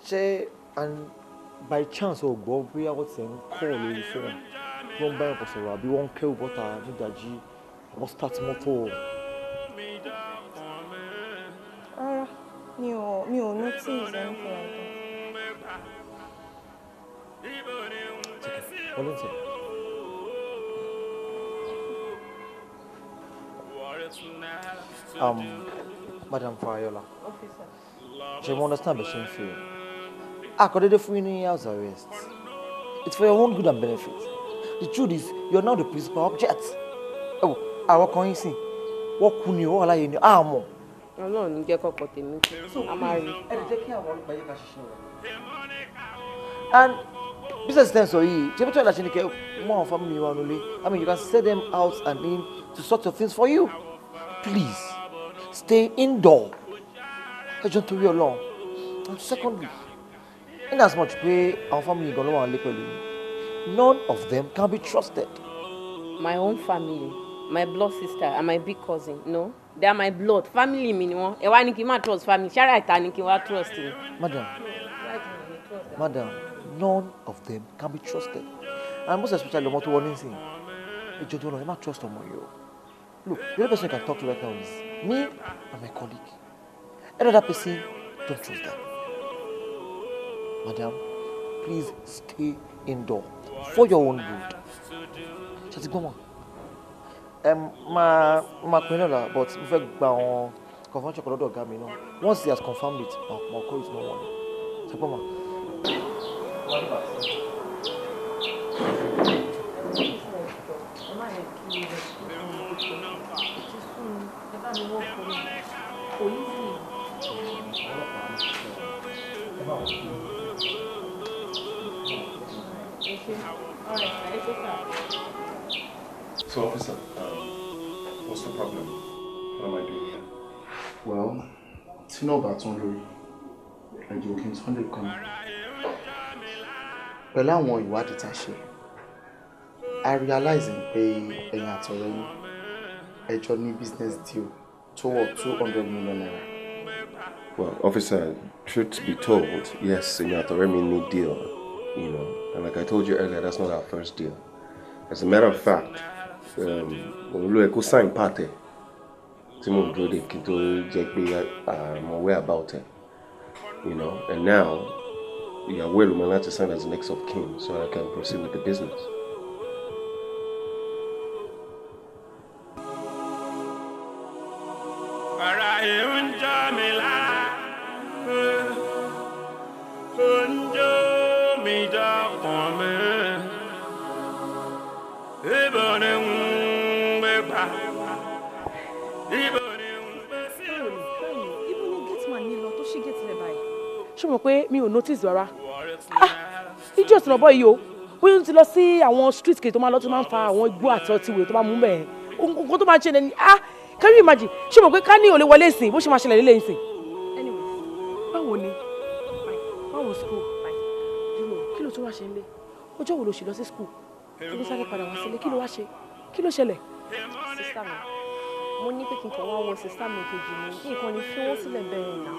Ṣé and by chance o gbọ́ bóyá wọ́n ti ń kọ́ lórí fóònù, tí wọ́n ń bá ẹ̀kọ́ sọ̀rọ̀, àbí wọ́n ń kẹ́rù bọ́ta nídàjí, àbọ̀ start mọ́tò? Rárá, mi ò notice anything like that. Wọlé ń tẹ̀. Madam Farayola, Officer. Ṣé mo understand bẹ́ẹ̀ ṣe ń feel? Àkọ́dédé fún yín ní house arrest. It's for your own good and benefit. The truth is, you're now the principal object. Ẹ wò, àwọn kan yín sìn, wọ́n kú ni, wọ́n wà láyé ni, àmọ́. Ọlọ́run ní jẹ́ kọ́kọ́ tèmi kú, a máa rí. Ẹ lè jẹ́ kí àwọn ọlọ́pàá yẹ ká ṣiṣẹ́ wọn. And business ten sọ yìí, ṣé bí tí wọ́n ṣe ni kẹ́ mú àwọn family wa nulẹ̀? I mean, you can send them out and in to sort your things for you. Please, stay indoor. Ẹ jọ̀ọ́, nítorí Ọlọ́run. And secondly, in as much pé àwọn family gan ló wà nílé pẹ̀lú yín, none of them can be trusted. My own family, my blood sister and my big cousin, no, they are my blood family mi ni wọ́n. Ẹ wá ní kí n má trust family, ṣára ìta ni kí n wá trust ni? Madam, madam, none of them can be trusted. And most especially ọmọ tó wọlé nsìn. Ẹ jọ̀ọ́ tó lọ, ẹ má trust ọmọ yìí o. Look, the only person you can talk to right now is me and my colleague. Any other person, don't trust them. Madam, please stay indoor for your own good. Ṣé ti gbọ́ mọ́? Ẹ máa pín lọ́la, but mo fẹ́ gba àwọn confirmation kan lọ́dọ̀ ọ̀gá mi náà. Once he has confirmed it, màá call you tomorrow morning. Ṣé gbọ́ mọ́? Ẹ má yẹ kí ẹ ti sún mi, ẹ bá mi wọ́pọ̀ mi, kò yí sí i. Ẹ ṣé. All right, ẹ ṣé sir. So, officer, what's the problem? What am I doing here? Well, tí náà bá tán lórí, ẹ̀jẹ̀ òkè tán lè kan. Pẹ̀lú àwọn ìwádìí tá a ṣe, a realize pé ẹ̀yin àtọ̀rẹ́ yín ẹ jọ ní business deal tó wọ̀ ₦200 million. Well, officer, truth be told, yes, èmi àtọ̀rẹ́ mi ní deal, and like I told you earlier, that's not our first deal. As a matter of fact, òun ló yẹ kó sign part ẹ̀ tí mò ń dúró dè kí n tó jẹ́ pé I'm aware about it, and now ìyàwó ẹ̀ ló máa láti sign as next of kin so I can proceed with the business. Ara ń jó mi lára, ó ń jó mi dọ́kàn mi. Ibo ni ń gbé gbà? Ibo ni ń gbé sí? Ibo ni gateman mi lọ tó ṣí gate lẹ̀ báyìí? Ṣé o mọ̀ pé mi ò notice rárá? Ah, idiot lọ́bọ̀ yìí o. Bóyá ó ti lọ sí àwọn street kejì tó máa lọ, tó máa ń fa àwọn igbó àti ọtí wèé tó máa mú bẹ́ẹ̀. Nǹkan tó máa ń ṣẹlẹ̀ ni, ah, can you imagine? Ṣé o mọ̀ pé ká ní ò lè wọlé ìsìn bó ṣe máa ṣẹlẹ̀ lélẹ̀ ìsìn? Anyways, báwo ni? Báwo school? Dúró, kí ló tún wá ṣe ń lé? Ọjọ́ wo ló ṣe lọ sí school? Kí ló sáré padà wá sílé? Kí ló wá ṣe? Kí ló ṣẹlẹ̀? Sister mi, mo ní pé kí n kàn wá wo sister mi kejì mi, nǹkan lè fi wọ́n sílẹ̀ bẹ́ẹ̀ náà.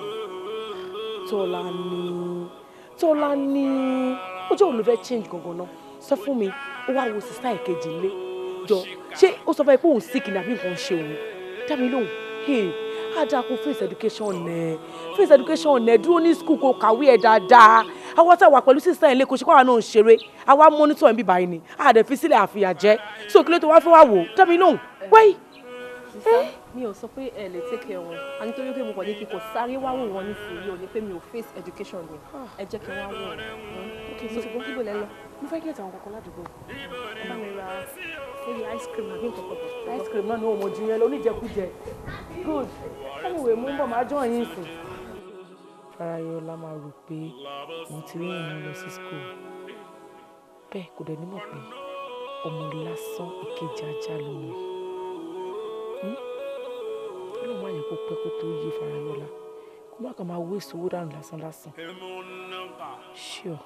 Tọ́lání, Tọ́lání, ọjọ́ wo ló fẹ́ change gangan náà? Sọ fún mi, ó wá wo sister ìkejì ilé. Jọ, ṣé ó sọ fún ẹ pé òun sick ni àbí nǹkan ṣe òun? Dá mi lóhùn, hey, á dáa kó face education ẹ̀, face education ẹ̀, dúró ní school kó kàwé ẹ̀ dáadáa. Àwa tá a wà pẹ̀lú sister ilé kò ṣe pàwọn náà ń ṣeré, àwa monitor ẹ̀ ń bí báyìí ni, a dẹ̀ fi sílẹ̀ àfìyà jẹ́. So kí ló tó wá fẹ́ wá wò? Dá mi lóhùn, wẹ́yì. Sister, mi ò sọ pé ẹ lè take care wọn, a nítorí pé mo kàn ní kí n kò sáré wá wò wọn nísìnyí, ò ní pé mi ò face education mi. Ẹ jẹ́ kí n wá wò wọn. Ok, mo ti gbọ́, ibo lẹ lọ? Mo fẹ́ get àwọn kankan ládùúgbò. Ẹ bá mi ra maybe ice cream àbí nǹkan kan. Ice cream náà ni òun mọ̀ ju yẹn lọ, oníjẹkújẹ. Good. Anyway, mo ń bọ̀, máa join yín sìn. Farayọlá máa rò pé òun ti rí ìrìn lọ sí school. Bẹ́ẹ̀ kò dẹ̀ ní mọ̀ pé ọmọ lásán ìkejì ajá ló mọ̀. Ọlọ́run má yẹ kó pẹ́ kó tó yé Farayọlá. Kó má kàn máa waste owó dànù lásán lásán. Sure,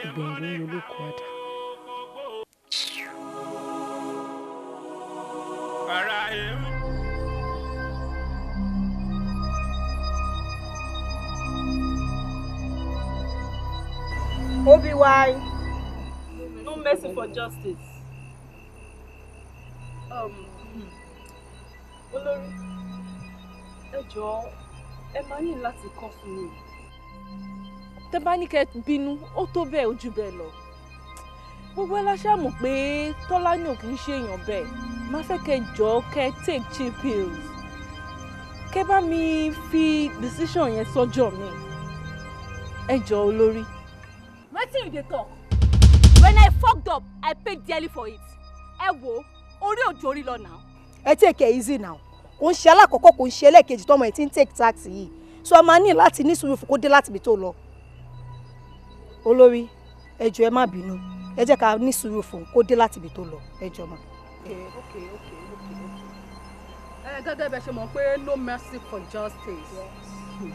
ìgbẹ̀yìn ló ń yọ olóko àdá. OBY. No mercy for justice. Olórí, ẹ jọ̀ọ́, ẹ máa ní láti kọ́ fún mi. Tẹ́ bá ní kẹ́ bínú, ó tó bẹ́ẹ̀ ojú bẹ́ẹ̀ lọ. Gbogbo aláṣà mọ̀ pé Tọ́lání ò kì í ṣe èèyàn bẹ́ẹ̀. Má fẹ́ kẹ́ jọ̀ọ́ kẹ́ take chill pills. Kẹ́ bá mi fi decision yẹn sọ́jọ́ mi. Ẹ jọ̀ọ́ olórí. Wetin you dey talk? When I fucked up, I paid dearly for it. Ẹ wo, orí òjò orí lọ now. Ẹ take it easy now. Kò ń ṣe alákọ̀ọ́kọ́, kò ń ṣe ẹlẹ́ẹ̀kejì tọmọ ẹ̀ tí ń take taxi yìí. So a máa ní láti ní sùúrù fún kó dé láti ibi tó lọ. Olórí, ẹ jọ̀ọ́ ẹ má bínú. Ẹ jẹ́ ká ní sùúrù fún kó dé láti ibi tó lọ. Ẹ jọ̀ọ́ ma. Okay. Ẹ gẹ́gẹ́ bẹ́ ṣe mọ̀ pé no mercy for justice. Yes.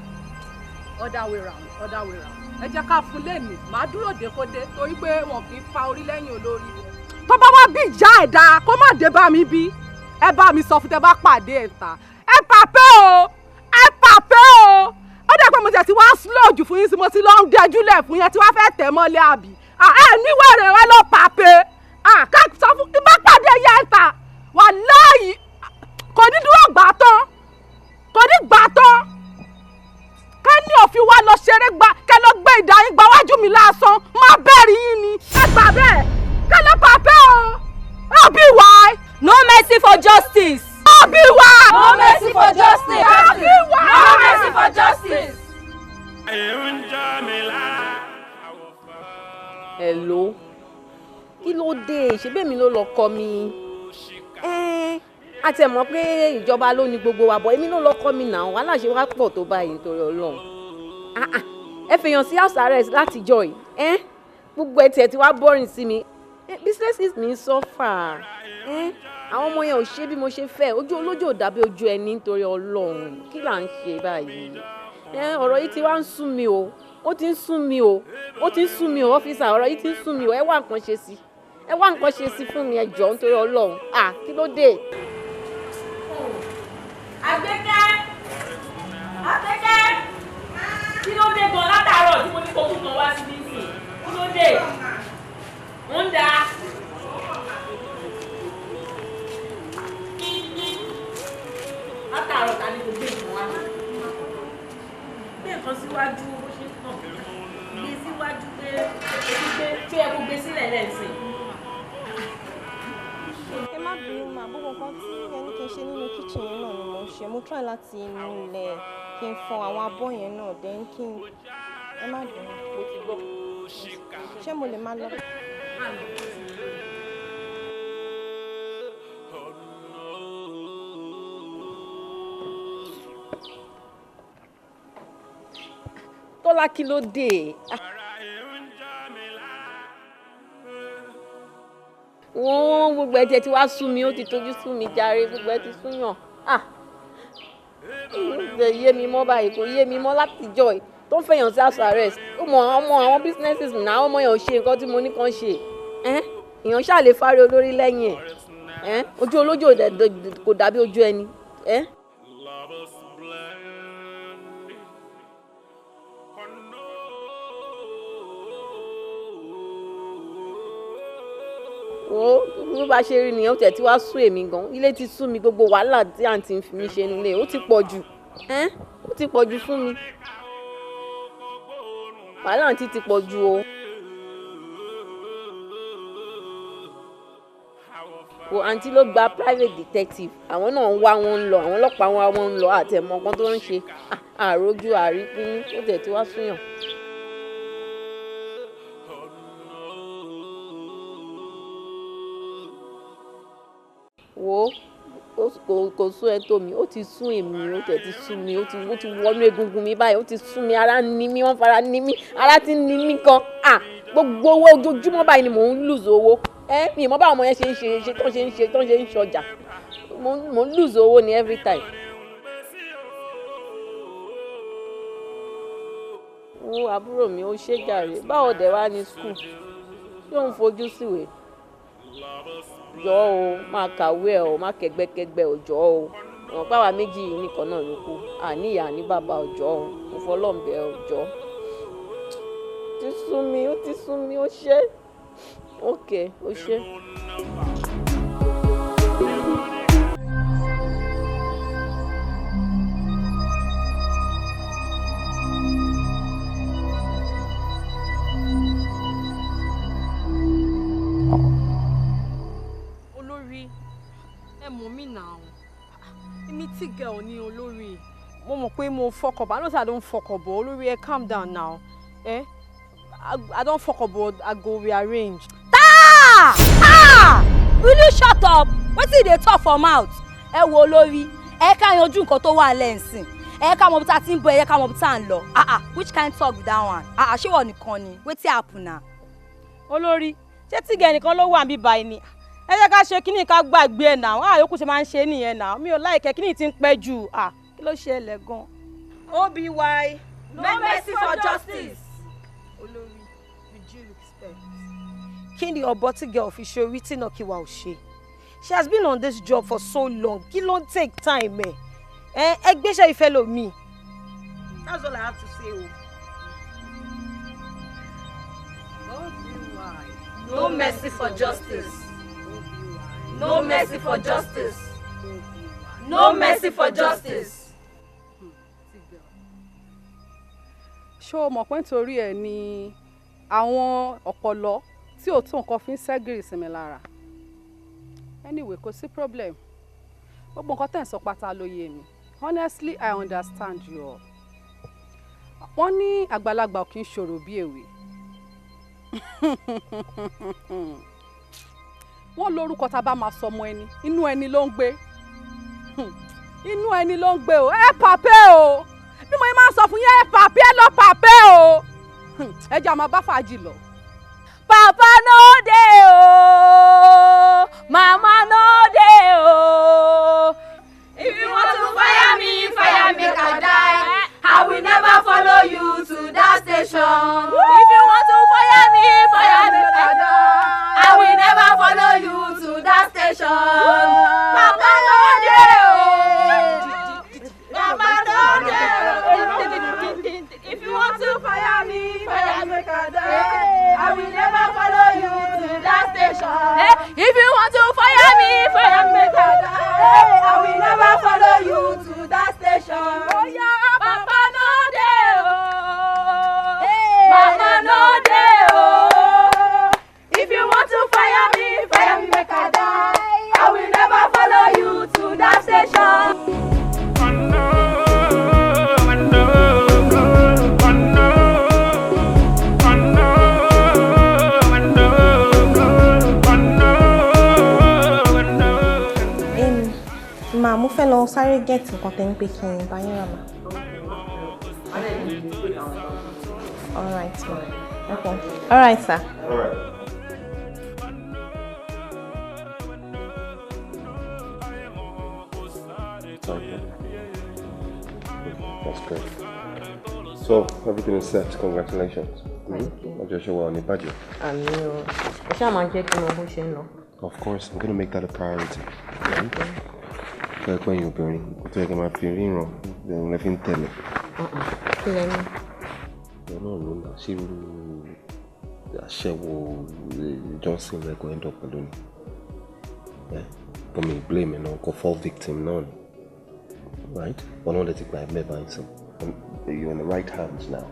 Other way round, other way round. Ẹ jẹ́ ká fún lẹ́mìí, màá dúró dé kó dé torí pé wọn kì í fa orí lẹ́yìn olórí. Tó bá wá bí ìjà ẹ̀dá kó má dé bá mi bí. Ẹ bá mi sọ fún tẹ bá pàdé ẹ̀ ta. Ẹ pàpẹ́ o, ẹ pàpẹ́ o. Ó dẹ̀ pé mo tẹ̀ tí wá slow jù fún yín sí, mo ti lọ ń dẹjúlẹ̀ fún yẹn tí wá fẹ́ tẹ̀ mọ́lẹ̀ àbí. Ẹ níwèrè ẹ lọ pàpẹ́. Ká sọ fún kí bá pàdé yẹn ta. Wàláhì kò ní dúró gbà tán, kò ní gbà tán. Ká ní òfin wa lọ ṣeré gba kẹ lọ gbé ìdá yín gba wájú mi lásán má bẹ́ẹ̀rì yín ni ẹ gbà bẹ́ẹ̀ kẹ lọ pàpẹ́ o. Àbí why? No mercy for justice. Àbí why? No mercy for justice. Àbí why? No mercy for justice. Hello, kí ló dé? Ṣé bẹ́ẹ̀ mi ló lọ kọ́ mi? A ti mọ̀ pé ìjọba ló ní gbogbo wa, bọ̀ èmi ló lọ kọ́ mi náà, wàhálà ṣe wá pọ̀ tó báyìí nítorí Ọlọ́run. Ẹ fèèyàn sí house arrest látijọ́ yìí, gbogbo ẹ̀ tiẹ̀ ti wá boring sí mi. Businesses mi ń suffer. Àwọn ọmọ yẹn ò ṣe bí mo ṣe fẹ́, ojú olójú ò dàbí ojú ẹni nítorí Ọlọ́run. Kí là ń ṣe báyìí? Ọ̀rọ̀ yìí ti wá ń sú mi o, ó ti ń sú mi o, ó ti ń sú mi o, ọ́fíìsà, ọ̀rọ̀ yìí ti ń sú mi o, ẹ wá nǹkan ṣe sí, ẹ wá nǹkan ṣe sí fún mi, ẹ jọ̀ọ́ nítorí Ọlọ́run. Kí ló dé? Àgbékẹ́! Àgbékẹ́! Kí ló dé gan látàárọ̀ tí mo ní kó kún kan wá síbí sí? Kí ló dé? Ń da. Látàárọ̀ ta ni kò gbé nǹkan wá? Gbé nǹkan síwájú bó ṣe ń tàn. Gbé síwájú pé tó yẹ kó gbé sílẹ̀ lẹ́sìn. Ẹ má bínú mà, gbogbo nǹkan tí ẹ ní kí n ṣe nínú kitchen yẹn náà ni mò ń ṣe. Mo try láti nulẹ̀ kí n fọ àwọn abọ́ yẹn náà, then kí n ẹ má bínú. Mo ti gbọ́. Ṣé mo lè máa lọ? Tọ́lá, kí ló dé? Wọ́n gbogbo ẹ̀ tiẹ̀ ti wá sú mi, ó ti tojú sú mi jàre, gbogbo ẹ̀ ti súyàn. Kò yé mi mọ́ báyìí, kò yé mi mọ́ látijọ́ yìí tó ń fẹ̀yàn sí house arrest. Ó mọ àwọn businesses mi náà, àwọn ọmọ yẹn ò ṣe nǹkan tí mo ní kàn ṣe. Èèyàn ṣáà lè fárí olórí lẹ́yìn ẹ̀. Ojú olójú kò dàbí ojú ẹni. Wo bí bá ṣe rí nìyẹn, ó tẹ̀ tí wàá sú èmi gan. Ilé ti sú mi, gbogbo wàhálà tí àǹtí ń fi mí ṣe nílé ó ti pọ̀ jù. Ó ti pọ̀ jù fún mi. Wàhálà àǹtí ti pọ̀ jù o. Wo àǹtí ló gba private detective, àwọn náà ń wá wọn ń lọ, àwọn ọlọ́pàá ń wá wọn ń lọ, àtẹ̀mọ́ kan tó ń ṣe àròjù àríkíní, ó tẹ̀ tí wàá súyàn. Wo kò sún ẹ tó mi, ó ti sún èmi, ó tẹ̀ ti sú mi, ó ti wọnú egungun mi báyìí, ó ti sú mi, ara ń ni mí, wọ́n fara ní mí, ara ti ń ni mí gan. Gbogbo owó ojoojúmọ́ báyìí ni mò ń lùzọ owó. Mi mọ̀ báwọn ọmọ yẹn ṣe ń ṣe tó ṣe ń ṣe tó ṣe ń ṣọjà. Mò ń lùzọ owó ni every time. Wo àbúrò mi, ó ṣe jàre, báwo dẹ̀ wá ní school? Ṣé òun fojú síwèé? Jọ̀ọ́ o, máa kàwé ẹ o, má kẹ́gbẹ́kẹ́gbẹ́ o, jọ̀ọ́ o. Ìwọ̀n pàwá méjì yìí nìkan náà ló kù. Àní ìyá ní bàbá o, jọ̀ọ́ o. Mo fọlọ́ǹbẹ o, jọ̀ọ́. Ó ti sú mi, ó ti sú mi, ó ṣe. Okay, ó ṣe. Èmi tí girl ni olórí. Mo mọ̀ pé mo fuck up. I know say I don fuck up, but olórí, ẹ calm down now. Eh? I don fuck up, but I go rearrange. Ah! Ah! Will you shut up? Wetin you dey talk for mouth? Ẹ wo olórí, ẹ ká yanjú nǹkan tó wà lẹ́ǹsìn. Ẹ ká mọ bí tá a ti ń bọ̀, ẹ ká mọ bí tá a ń lọ. Ah ah, which kind talk be that one? Ah ah, ṣé wọ́n nìkan ni? Wetin happen na? Olórí, ṣé tígẹ̀ nìkan ló wà níbí báyìí ni? Ẹ jẹ́ ká ṣe kíní ká gbàgbé ẹ̀ náà. Àyókù ṣe máa ń ṣe nìyẹn náà. Mi ò láìkẹ́ kíní ti ń pẹ́ jù. Kí ló ṣẹlẹ̀ gan? OBY. No mercy for justice. Olórí, with due respect. Kí ni ọ̀bọ tí girl fi ṣe orí tí náà kí wa ò ṣe? She has been on this job for so long. Kí ló ń take time ẹ̀? Ẹ gbéṣẹ́ ìfẹ́ lomi. That's all I have to say o. OBY. No mercy for justice. No mercy for justice. No mercy for justice. Ṣé o mọ̀ pé nítorí ẹ̀ ni àwọn ọ̀pọ̀lọ́ tí ò tó nǹkan fi ń ṣẹ́gìrì sí mi lára? Anyway, kò sí problem. Gbogbo nǹkan tẹ̀ ń sọ pátá ló yé mi. Honestly, I understand you all. Wọ́n ní àgbàlagbà ò kì í ṣòro bí èwe. Wọ́n lórúkọ tá a bá máa sọmọ ẹni, inú ẹni ló ń gbé. Inú ẹni ló ń gbé o. Ẹ pàpẹ́ o. Bí mo máa ń sọ fún yín, ẹ pàpẹ́, ẹ lọ pàpẹ́ o. Ẹ jẹ́ àmọ́ bá fàájì lọ. Papa no dey o, mama no dey o. If you want to fire me, make I die. I will never follow you to that station. If you want to fire me, make I die. I will never follow you to that station. Papa no dey o, mama no dey o. If you want to fire me, make I die. I will never follow you to that station. If you want to fire me, make I die. I will never follow you to that station. Oh yeah, Papa no dey o, Mama no dey o. If you want to fire me, make I die. I will never follow you to that station. Ma, mo fẹ́ lọ sáré get nǹkan tẹ́ ní pé kí n bá yín rà mà. All right, ma. Okay. All right, sir. All right. Okay. That's great. So everything is set. Congratulations. Thank you. Ọjọ́ ṣe wà ní bàjẹ́. Àmì o. Ẹ ṣáà máa jẹ́ kí n mọ bó ṣe ń lọ. Of course, I'm gonna make that a priority. Tó yẹ pé ẹ̀yin obìnrin, tó yẹ kí n máa fi ríran, lè fi ń tẹ̀lé. Kí lẹ ní? Ìwọ náà ló ń ṣe irú aṣẹ́wó Johnson rẹ̀ kò end up pẹ̀lú ni. But mi blame ẹ̀ náà, kò fall victim náà ni. Right? Wọn náà lè ti gba ẹ̀ mẹ́bàá yín sìn. You're in the right hands now.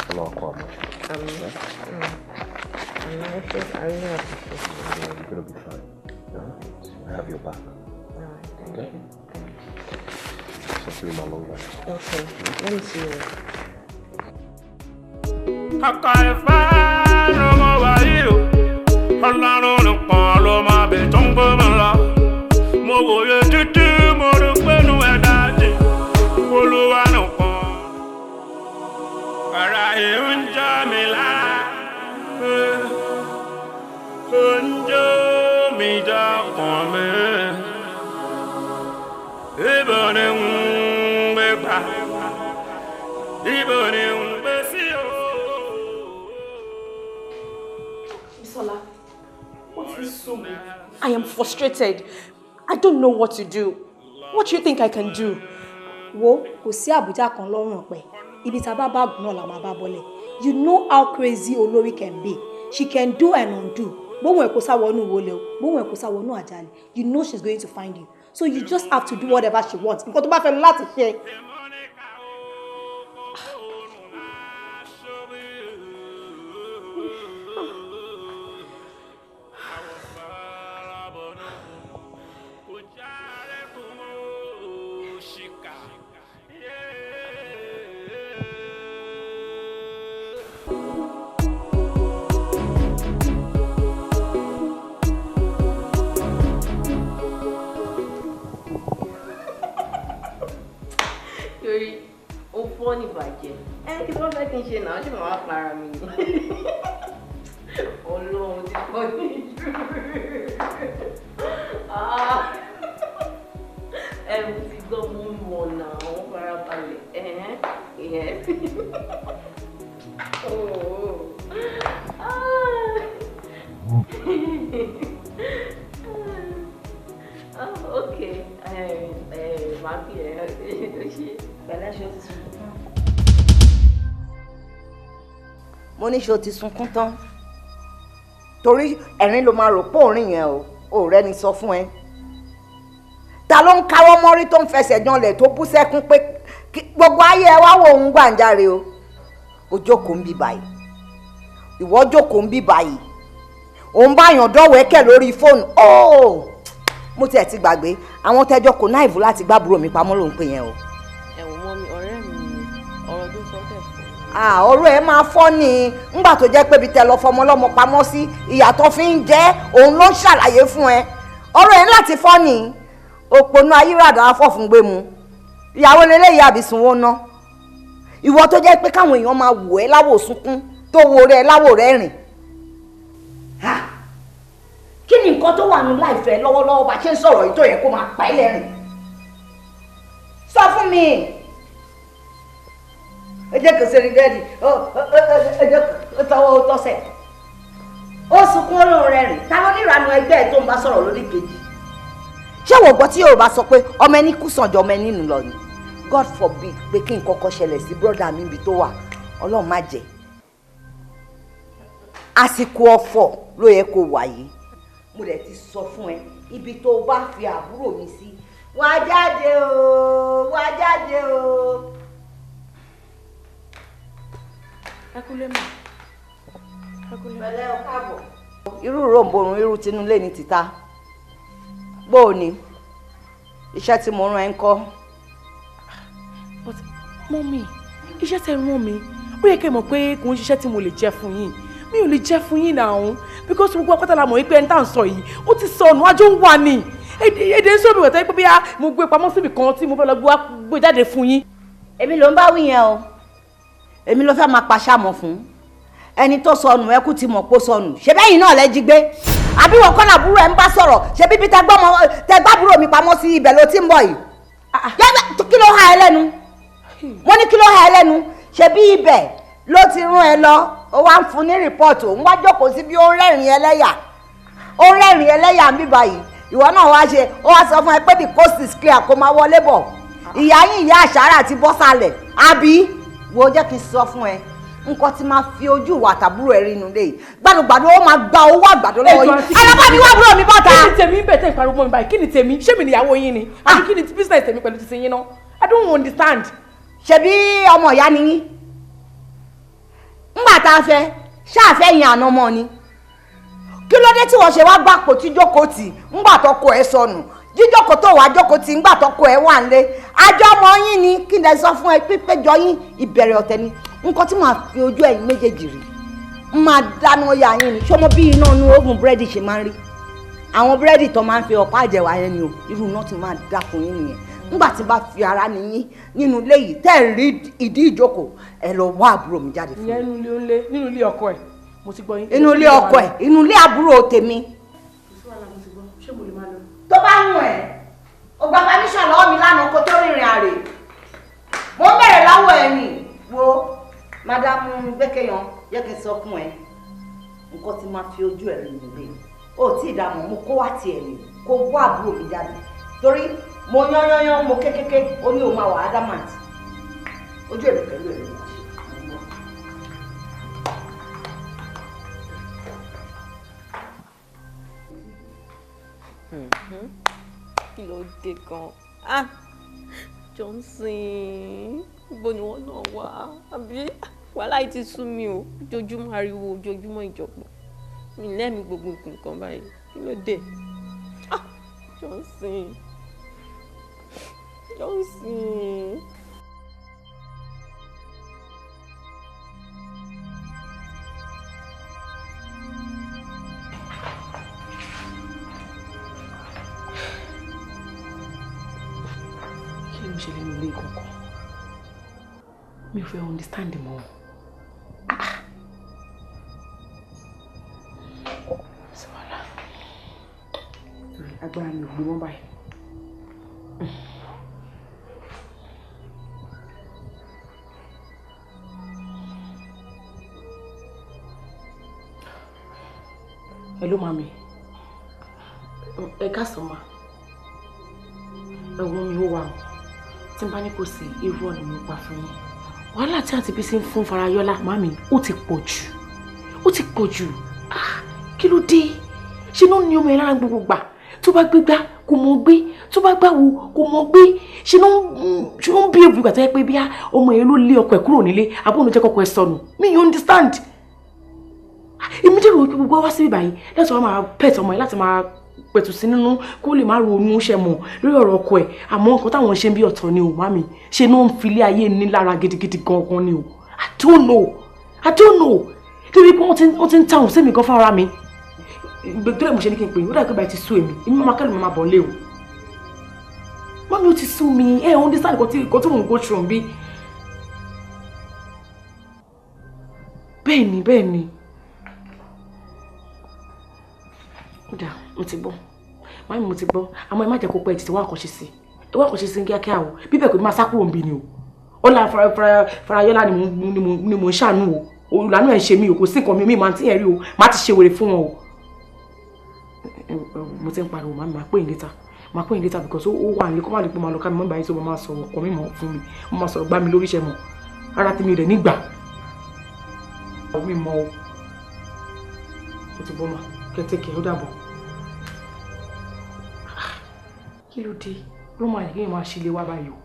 Ọlọ́run kọ́ àmọ́. Àmín. Àmín. I really appreciate it. Yeah, you're gonna be fine. Yeah? I have your back. All right, thank Okay? you. So through my long life. Okay, let me see you. Ọkọ̀ ìfẹ́ ló mọ wáyé o, Ọlọ́run nìkan ló máa bẹ̀ tó ń gbé mi lọ. Mo wòye títí mo rí pé inú ẹ̀ dájú, Olúwa nìkan. Ọ̀rọ̀ yìí ń jọ mi lára, ó ń jó mi dọ́kàn mi. Ibo ni ń gbé gbà, ibo ni ń gbé sí o. Bisola, what is so? I am frustrated. I don't know what to do. What do you think I can do? Wo, kò sí àbújá kan lọ́rùn ọ̀pẹ. Ibi tá a bá bá gùn náà la máa bá bọ́lẹ̀. You know how crazy Olórí can be. She can do and undo. Bóun ẹ̀ kó sá wọnú wọlé o, bóun ẹ̀ kó sá wọnú àjálẹ̀. You know she's going to find you. So you just have to do whatever she wants. Nǹkan tó bá fẹ́ láti ṣe. Torí ó fọ́ ní bàjẹ́. Ẹ kí wọ́n fẹ́ kí n ṣe náà, ṣé màá wá para mi ni? Ọlọ́run ti fọ́ ní jù. Ẹ mo ti gbọ́, mo mọ̀ náà, wọ́n farabalẹ̀. Ẹ̀hẹ́n, yes. Oh. Ah. Oh, okay. Màá fi ẹ̀ ṣe. Pẹ̀lẹ́, ṣe o ti sunkún tán? Mo ní ṣe o ti sunkún tán? Torí ẹ̀rín ló máa rò pé òórìn yẹn o, ò rẹ́ni sọ fún ẹ. Ta ló ń káwọ́ mọ́rí tó ń fẹsẹ̀ janlẹ̀ tó bú sẹ́kún pé gbogbo ayé ẹ wá wo òun gbàǹjarè o? O jókòó ń bí báyìí. Ìwọ jókòó ń bí báyìí. Òun bá yàn dọ́wẹ́kẹ̀ lórí fóònù. Óò! Mo tiẹ̀ ti gbàgbé àwọn tẹ́jọ́ kò náìvù láti gbàbúrò mi pamọ́ ló ń pè yẹn o. Ẹ wò mọ́ mi, ọ̀rẹ́ mi ni ọ̀rọ̀ tó sọ tẹ̀ fún. Ọ̀rọ̀ ẹ máa fọ́ ni ńgbà tó jẹ́ pé ibi tẹ lọ fọmọ lọ́mọ pamọ́ sí, ìyàtọ̀ fi ń jẹ́ òun ló ń ṣàlàyé fún ẹ. Ọ̀rọ̀ ẹ láti fọ́ ni òpònú ayírádà afọ́fun gbé mu. Ìyàwó leléyìí àbí sunwó ná. Ìwọ tó jẹ́ pé káwọn èèyàn máa wò ẹ́ láwò sunkún tó wo rẹ láwò rẹ rìn. Kí ni nǹkan tó wà ní láìfẹ́ lọ́wọ́lọ́wọ́ bá ṣe ń sọ̀rọ̀ yìí tó yẹ kó máa pa ẹ́ lẹ́rìn? Sọ fún mi. Ẹ jẹ́ kò sẹ́ni dẹ́ẹ̀dì, ẹ jẹ́ kò tọwọ́ ó tọ́sẹ̀. Ó sunkún olóhùn rẹ̀ rìn, ta ló níranú ẹgbẹ́ ẹ̀ tó ń bá sọ̀rọ̀ lórí kejì? Ṣé wò gbọ́ tí Yorùbá sọ pé ọmọ ẹni kú sàn jọ ọmọ ẹni nù lọ ni? God forbid pé kí nǹkan kan ṣẹlẹ̀ sí brọ́dà mi ibi tó wà, Ọlọ́run má jẹ́. Àsìkò ọ̀fọ̀ ló yẹ kó wà yìí. Mo dẹ̀ ti sọ fún ẹ, ibi tó bá fi àbúrò mi sí, wá jáde o, wá jáde o. Ẹ kúlé mà. Ẹ kúlé. Pẹ̀lẹ́ o, káàbọ̀. Irú ròǹbòrùn irú tinúlé ní tìta. Bó o ní? Iṣẹ́ tí mo rán ẹ ń kọ́. But mọ́mì, iṣẹ́ tẹ́ rán mi, ó yẹ kẹ́ mọ̀ pé kò ń ṣiṣẹ́ tí mo lè jẹ́ fún yín. Mi ò lè jẹ́ fún yín náà, because gbogbo apáta la mọ̀ wípé ẹni tá à ń sọ yìí, ó ti sọnù, àjọ ń wà ní. Èdè ń sọ mi wẹ̀tẹ́ pé bí mo gbé pamọ́ síbi kan tí mo fẹ́ lọ gbé jáde fún yín. Èmi ló ń bá wí yẹn o. Èmi ló fẹ́ máa paṣámọ̀ fún. Ẹni tó sọnù ẹ kú ti mọ̀ pé ó sọnù. Ṣé bẹ́yìn náà lẹ jí gbé? Àbí wọn kọ́ làbúrò ẹ ń bá sọ̀rọ̀? Ṣé bíbí tẹ gbàbúrò mi pamọ́ sí ibẹ̀ ló ti ń bọ̀ yìí? Kí ló há ẹ lẹ́nu? Mo ní kí ló há ẹ lẹ́nu? Ṣé bí ibẹ̀ ló ti rún ẹ lọ? Ó wá ń fún ní rìpọ́ọ̀tù, òun wá jókòó sí bí ó ń rẹ́rìn ẹlẹ́yà. Ó ń rẹ́rìn ẹlẹ́yà ń bí báyìí. Ìwọ náà wá ṣe, ó wá sọ fún ẹ pé the coast is clear, kó máa wọlé bọ̀. Ìyá yín ìyá àṣàrà ti bọ́ sálẹ̀, àbí? Wo, jẹ́ kí n sọ fún ẹ, nǹkan tí máa fi ojú ìwà àtàbúrò ẹ rí inú ilé yìí, gbàdúgbàdú ó máa gba owó àgbàdo lọ́wọ́ yìí. Alábàbí wà búrò mi bọ́ta. Kí ni tèmi ń bẹ̀ tẹ́ ìpariwo mọ́ mi báyìí? Kí ni tèmi? Ṣé mi nìyàwó yín ni? Àbí kí ni business tèmi pẹ̀lú titi yín náà? I don't understand. Ṣebí ọmọ ìyá ni yín? Ńgbà tá a fẹ́ ṣáàfẹ́ yín àná mọ́ ni, kí ló dé tí wọ́n ṣe wá gbàpò tí jókòó tì ńgbà tọkọ ẹ sọnù? Jíjókòó tó wàá jókòó tì ńgbà tọkọ ẹ wà ńlé, àjọ ọmọ yín ni. Kí n lè sọ fún ẹ, pípéjọ yín ìbẹ̀rẹ̀ ọ̀tẹ̀ ni. Nǹkan tí màá fi ojú ẹ̀yin méjèèjì rí, n máa dáná ya yín ni. Ṣọmọ bí iná inú oven búrẹ́dì ṣe máa ń rí, àwọn búrẹ́dì tó máa ń fi ọ̀pá àjẹwà yẹn ni o, irú iná tí máa dá fún yín nìyẹn ńgbà tí bá fi ara nìyín nínú ilé yìí. Tẹ́ ẹ̀ rí ìdí ìjókòó, ẹ lọ wá àbúrò mi jáde fún mi. Ìyẹn inú ilé ńlé, nínú ilé ọkọ ẹ, mo ti gbọ́ yín. Inú ilé ọkọ ẹ, inú ilé àbúrò tèmi. Ṣé mo lè máa lọ? Tó bá ń wọ̀ ẹ́, o gba permission lọ́wọ́ mi lánàá kó tó rìnrìn àrè. Mo ń bẹ̀rẹ̀ lọ́wọ́ ẹ nì. Wo, madam Gbẹ́kẹ̀yàn, yẹ kí n sọ fún ẹ, nǹkan tí máa fi ojú ẹ rí nílé o tí ì dààmú. Mo kó wá tiẹ̀ lè kó wá àbúrò mi jáde, torí mo yán yán yán, mo kékeré, ó ní òun máa wà adamant. Ojú èmi pẹ̀lú ẹ̀ ló máa ṣe. Kí ló dé gan? Ah, Johnson, ibo ni wọ́n náà wà? Àbí wàhálà yìí ti sú mi o. Ojoojúmọ́ ariwo, ojoojúmọ́ ìjọ̀gbọ̀n. Mi lẹ́mìí gbogbo nǹkan báyìí. Kí ló dé? Ah, Johnson, Johnson. Kí ló ń ṣẹlẹ̀ ní ilé kankan? Mi ò fẹ́ understand mọ́. Ah, sọ́wọ́lá, agbára mi ò gbé mọ́ báyìí. Hello, mami. Ẹ káàsán ma. Ẹ̀wọ̀n mi ò wà o. Tí n bá ní kò sí, irọ́ ni mo pa fún yín. Wàhálà tí àǹtí Bísí ń fún Farayọlá, màmí, ó ti pọ̀ jù. Ó ti pọ̀ jù. Ah, kí ló dé? Ṣé ló ní ọmọ ẹ lára gbogbo gbà? Tó bá gbégbá, kò mọ̀ gbé. Tó bá gbàwo, kò mọ̀ gbé. Ṣé ló ń bí èbú ìgbà tó yẹ pé bí ọmọ yẹn ló lé ọkọ ẹ̀ kúrò nílé, àbúrò ló jẹ́ kọ́kọ́ ẹ̀ sọnù? Mi you understand? Èmi dèrò wípé gbogbo wá síbí báyìí láti wá máa pẹ̀tù ọmọ yẹn, láti máa pẹ̀tù sí nínú kó lè má ronú ṣe mọ̀ lórí ọ̀rọ̀ ọkọ ẹ̀. Àmọ́ nǹkan táwọn ṣe ń bí ọ̀tọ̀ ni o, màmí. Ṣe ló ń filé ayé ní lára gidigidi gangan ni o. I don't know, I don't know. Torí pé wọ́n ti ń tàwọn sí mi gan fúnra mi. Gbẹ̀gbẹ̀rẹ̀ mo ṣe ní kí n pè é, ó dàgbé báyìí ti sú èmi. Èmi máa kẹ́lù mi máa bọ̀ lé o. Màmí, ó ti sú mi. Ẹ̀ understand nǹkan tí mò ń go through bí. Bẹ́ẹ̀ ni, bẹ́ẹ̀ ni. Ó dáa, mo ti gbọ́. Màmí, mo ti gbọ́. Àmọ́ ẹ má jẹ́ kó pẹ́, tètè wá àkànṣe sí. Ẹ wá àkànṣe sí ní kíákíá o. Bíbẹ̀ kò ní máa sá kúrò níbí ni o. Ọlá Farayọlá ni mò ń ṣàánú o. Olùlànà ẹ̀ ṣe mí o, kò sí nǹkan mi, mi máa ti ẹ̀ rí o, máa ti ṣe wèrè fún wọn o. Mo ti ń pariwo, màmí, máa pè yín later. Máa pè yín later because ó wà nílé, kó má lè pé máa lọ ká mi mọ́ ìbáyìí tó máa sọ̀rọ̀ ọkọ mi mọ̀ fún mi. Mo máa sọ̀rọ̀ gbá mi lórí iṣẹ́ mọ̀. Ara tèmi rẹ̀ nígbà. Mi mọ̀ o. Mo ti bọ́ mà, kẹ́tẹ́kẹ́, ó dàbọ̀. Kí ló dé? Ló máa yẹ kí èèyàn máa ṣe ilé wa báyìí o.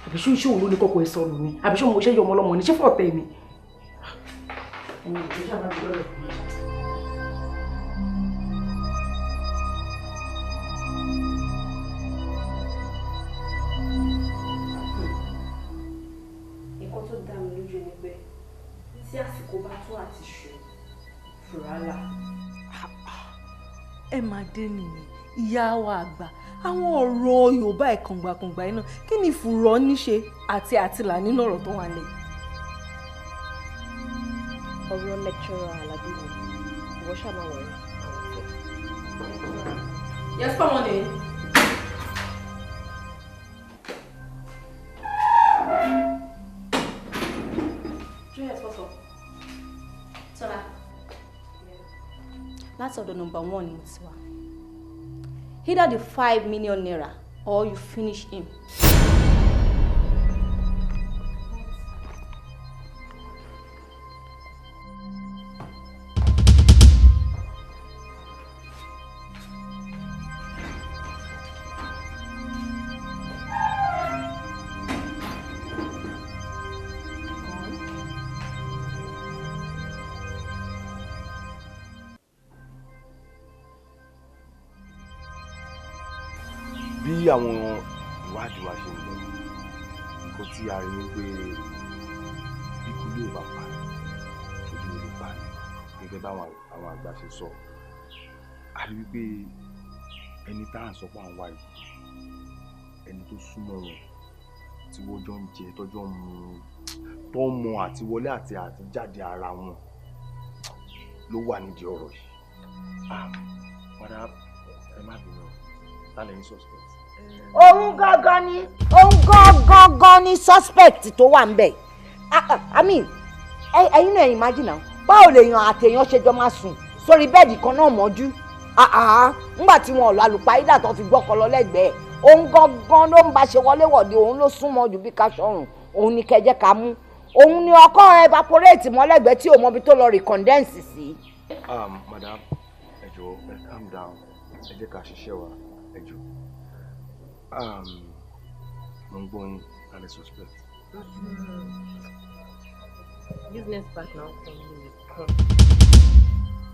Àbí ṣé iṣẹ́ òun ló ní kọ́kọ́ ẹ sọnù ni? Àbí ṣé òun ṣe yọ ọmọ ọlọ́mọ ni? Ṣé fọ̀tẹ̀ ni? Nǹkan tó dá mi lójú ni pé tí àsìkò bá tó àti ṣù fùrálà. Ẹ máa dé nìyẹn, ìyá wa àgbà. Àwọn ọ̀rọ̀ Yorùbá ẹ̀ kàngbàkàngbà yìí náà, kí ni fùrọ̀ níṣe àti àtìlà nínú ọ̀rọ̀ tó wà lẹ́yìn? Ọ̀rọ̀ lecturer Alábí ni ìwọ ṣáà máa wọ̀rẹ́ àwọn fẹ́. Yes, come on in. Juliet, what's up? Láti ọ̀dọ̀ number one ni mo ti wá. Either the ₦5 million or you finish him. Bí àwọn ìwádìí wa ṣe ń lọ, nǹkan tí a rí ni pé bí ikú yóò bá pa ni, ojú ò lè pa ni. Gẹ́gẹ́ báwọn àwọn àgbà ṣe sọ, a rí wípé ẹni tá à ń sọ pé à ń wá yìí, ẹni tó súnmọ́ wọn, tí wọ́n jọ ń jẹ, tọ́jọ́ ń mu, tó ń mọ àti wọlé àti jáde ara wọn, ló wà nídìí ọ̀rọ̀ yìí. Ah, madam, ẹ má bínú, ta lẹ́yìn suspect? Òun gangan ni, òun gangan ni suspect tó wà ńbẹ̀. I mean, ẹ̀yin náà imagine now, báwo lèèyàn àtẹ̀yàn ṣe jọ máa sùn sórí bed kan náà mọ́jú? Ńgbà tí wọn ò lọ àlùpàídà tó fi gbọ́kọ lọ lẹ́gbẹ̀ẹ́, òun gangan ló ń bá ṣe wọléwọ̀de, òun ló súnmọ́ jù bí ká ṣọrùn. Òun ni kẹjẹ́ ká mú. Òun ni ọkọ evaporate mọ́lẹ́gbẹ̀ẹ́ tí ò mọbi tó lọ recondense sí. Madam, ẹ jọ̀ọ́, ẹ calm down, ẹ jẹ́ ká ṣiṣẹ́ wa, ẹ jọ̀ọ́. Mo ń gbọ́ yín, ta lẹ suspect? Business partner ọkọ mi nìkan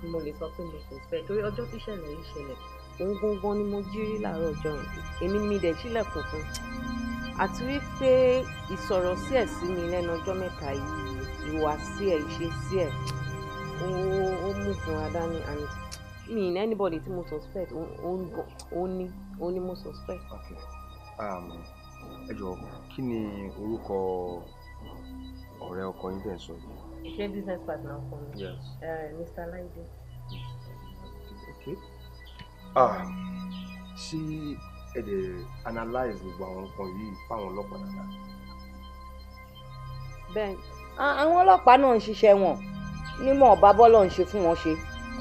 ni mo lè sọ pé mo suspect, torí ọjọ́ tí ìṣẹ̀lẹ̀ yìí ṣẹlẹ̀, òun gangan ni mo jí rí láàárọ̀ ọjọ́ yẹn. Èmi ni mi dẹ̀ ṣílẹ̀kùn fún, àti wípé ìsọ̀rọ̀ sí ẹ̀ sí mi lẹ́nu ọjọ́ mẹ́ta yìí, ìhùwàsí ẹ̀, ìṣesí ẹ̀, ó mú fúnra dání, and mi ní anybody tí mo suspect, òun ni mo suspect. Okay. Ẹ jọ̀ọ́, kí ni orúkọ ọ̀rẹ́ ọkọ yín tẹ̀ ń sọ yìí? Ṣé business partner ọkọ mi? Yes. Mr. Laide. Okay. Ah, ṣé ẹ dẹ̀ analyse gbogbo àwọn nǹkan yìí fáwọn ọlọ́pàá dáadáa? Bẹ́ẹ̀. Àwọn ọlọ́pàá náà ń ṣiṣẹ́ wọn nímọ̀ ọba bọ́lọ̀ ń ṣe fún wọn ṣe,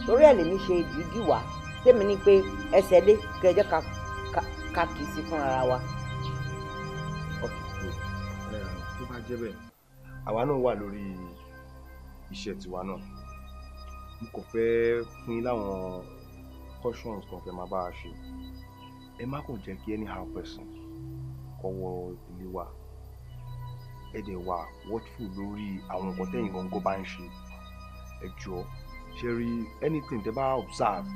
torí ẹ̀ lèmi ṣe dìídì wá tèmi ní pé ẹsẹ̀ lé kẹjẹ́ ká kì í sí fúnra wa. Okay, good. Tó bá jẹ́ bẹ́ẹ̀, àwa náà wà lórí iṣẹ́ tiwa náà. Mo kàn fẹ́ fún yín láwọn cautions kan fẹ́ máa bá a ṣe. Ẹ má kàn jẹ́ kí anyhow person kó wọ ilé wa. Ẹ dẹ̀ wà watchful lórí àwọn nǹkan tẹ́yìn gangan bá ń ṣe. Ẹ jọ̀ọ́, ṣe rí anything tẹ́ bá observe,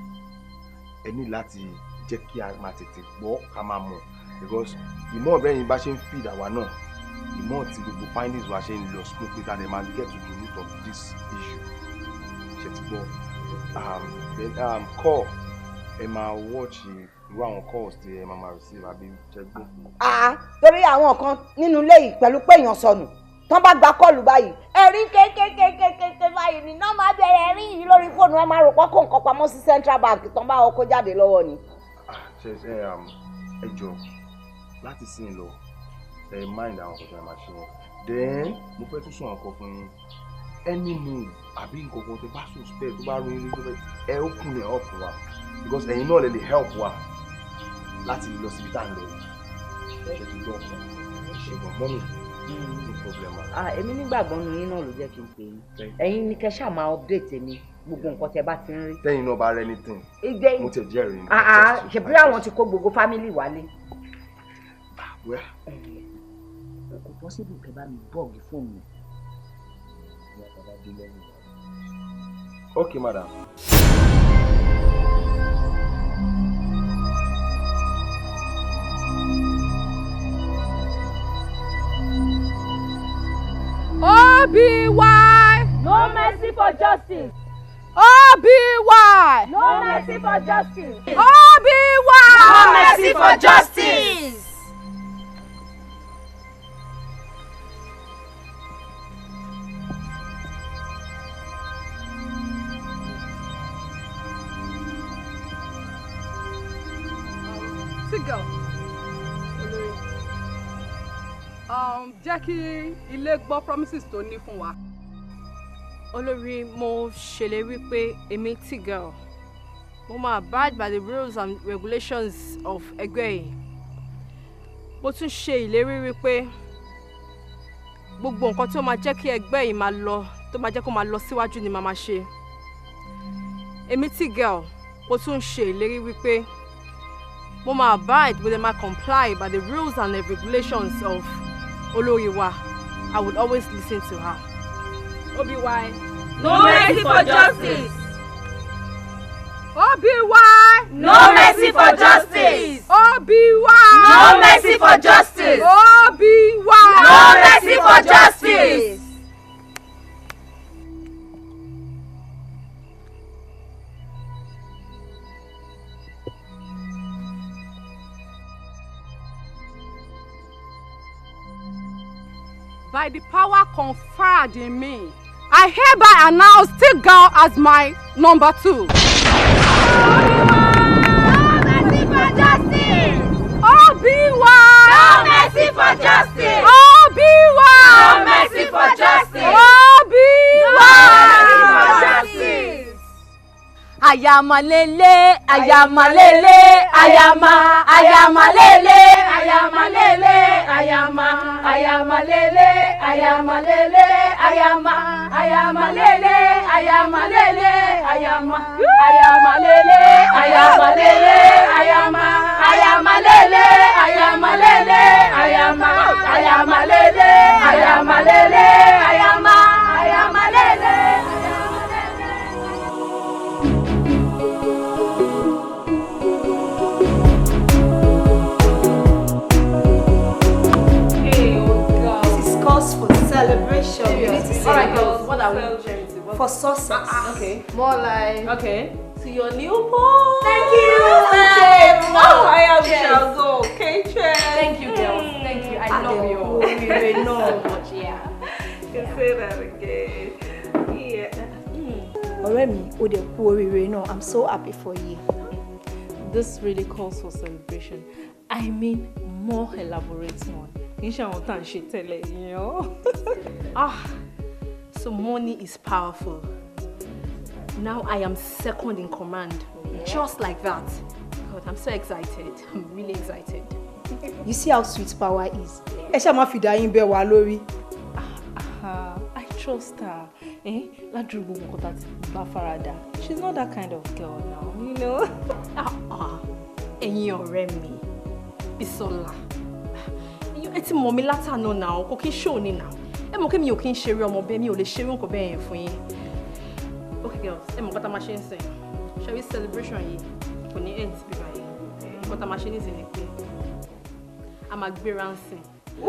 ẹ ní láti jẹ́ kí a máa tètè gbọ́, ká máa mọ̀, because the more bẹ́yìn bá ṣe ń feed àwa náà, the more tí gbogbo findings wa ṣe ń lọ smoothly, that they máa get to the root of this issue. Ṣe ti gbọ́? Then call, ẹ máa watch irú àwọn calls tí ẹ máa receive, àbí ṣe gbọ́? Ah, torí àwọn kan nínú ilé yìí, pẹ̀lú pé èèyàn sọnù, tán bá gba call báyìí, ẹ̀rín kékékékéké báyìí ni náà máa bẹ̀rẹ̀ ẹ̀rín yìí lórí fóònù. Ẹ máa rò pọ́ kó nǹkan pamọ́ sí Central Bank tán bá ọkọ̀ jáde lọ́wọ́ ni. Ṣe ṣe ẹ jọ̀ọ́, láti sìn lọ, ẹ mind àwọn nǹkan tí a máa ṣe wọn. Then mo fẹ́ tún sọ nǹkan fún yín. Any move àbí nǹkan kan tó bá suspect, tó bá rí yín, tó fẹ́, ẹ open ẹ up wa, because ẹ̀yin náà lè help wa láti lọ síbi tá à ń lọ yìí. Ṣe ti gbọ́? Ṣe gbọ́, mummy? No problem ma. Ah, èmi nígbàgbọ́ nínú yín náà ló jẹ́ kí n pè yín. Ẹ̀yin ní kẹ́ ṣáà máa update mi gbogbo nǹkan tẹ́ bá ti ń rí. Tẹ́yin náà bá rẹ́ anything, mo tẹ̀ jẹ́rìí ní. Ah ah, ṣebí àwọn ti kó gbogbo family wálé. Well. Kò possible kẹ́ bá mi bug fóònù mi? Okay, madam. OBY. No mercy for justice. OBY. No mercy for justice. OBY. No mercy for justice. T-girl. Olórí. Jẹ́ kí ilé gbọ́ promises tó ní fún wa. Olórí, mo ṣèlérí pé èmi, T-girl, Mo máa abide by the rules and regulations of ẹgbẹ́ yìí. Mo tún ṣe ìlérí wípé gbogbo nǹkan tó máa jẹ́ kí ẹgbẹ́ yìí máa lọ, tó máa jẹ́ kó máa lọ síwájú ni màá máa ṣe. Èmi tí girl, mo tún ṣe ìlérí wípé mo máa abide, mo dẹ̀ máa comply by the rules and the regulations of olórí wa. I would always listen to her. OBY. No mercy for justice. OBY. No mercy for justice. OBY. No mercy for justice. OBY. No mercy for justice. By the power conferred in me, I hereby announce T-Girl as my number 2. No mercy for justice. OBY. No mercy for justice. OBY. No mercy for justice. OBY. No mercy for justice. Ayamalele, ayamalele, ayama, ayamalele, ayamalele, ayama, ayamalele, ayamalele, ayama, ayamalele, ayamalele, ayama, ayamalele, ayamalele, ayama, ayamalele, ayamalele, ayama, ayamalele, ayamalele, ayama, ayamalele. For celebration. We need to All right, celebrate. girls, what are we charity? For success. Okay. More like. Okay. To your new post. Thank you. Oh, I am Cheers. shall go. Okay, cheers. Thank you, girls. Thank you. I love you all so much. Yeah. You can say that again. Yeah. Ọ̀rẹ́ mi, ó dẹ̀ kú oríire náà. I'm so happy for you. This really calls for celebration. I mean, more elaborate one. Kì í ṣe àwọn tá à ń ṣe tẹ́lẹ̀, you know. Ah, so money is powerful. Now I am second in command. Yeah. Just like that. God, I'm so excited. I'm really excited. You see how sweet power is. Ẹ ṣáà má fi dá yín bẹ́ wa lórí. I trust her. Eh? Ládùúgbò gbogbo nǹkan tá a ti bá faradà. She's not that kind of girl now, you know. Ẹ̀yin ọ̀rẹ́ mi, Bisola. Ẹ ti mọ̀ mi látàná náà, kò kí n ṣó ni náà. Ẹ mọ̀ kí mi ò kí n ṣeré ọmọ bẹ́ẹ̀, mi ò lè ṣeré nǹkan bẹ́ẹ̀ yẹn fún yín. Okay girls, ẹ mọ̀ nǹkan tá a máa ṣe ń sìn. Ṣé rí celebration yìí kò ní end bí báyìí. Nǹkan tá a máa ṣe nísìn ni pé a máa gbéra ń sìn.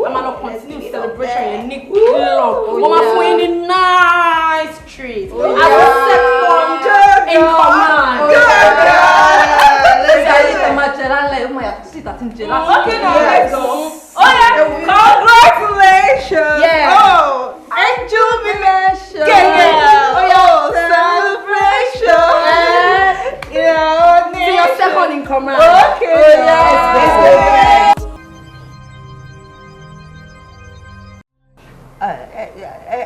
A máa lọ continue celebration yẹn ní club. Wọ́n máa fún yín ní nice treat. I will second in command. Okay, now let's go. Oh yeah, congratulations. Yeah. Oh, and jubilation. Yeah. Oh yeah, oh, celebration. Yeah. So you're second in command. Okay. Oh, yeah.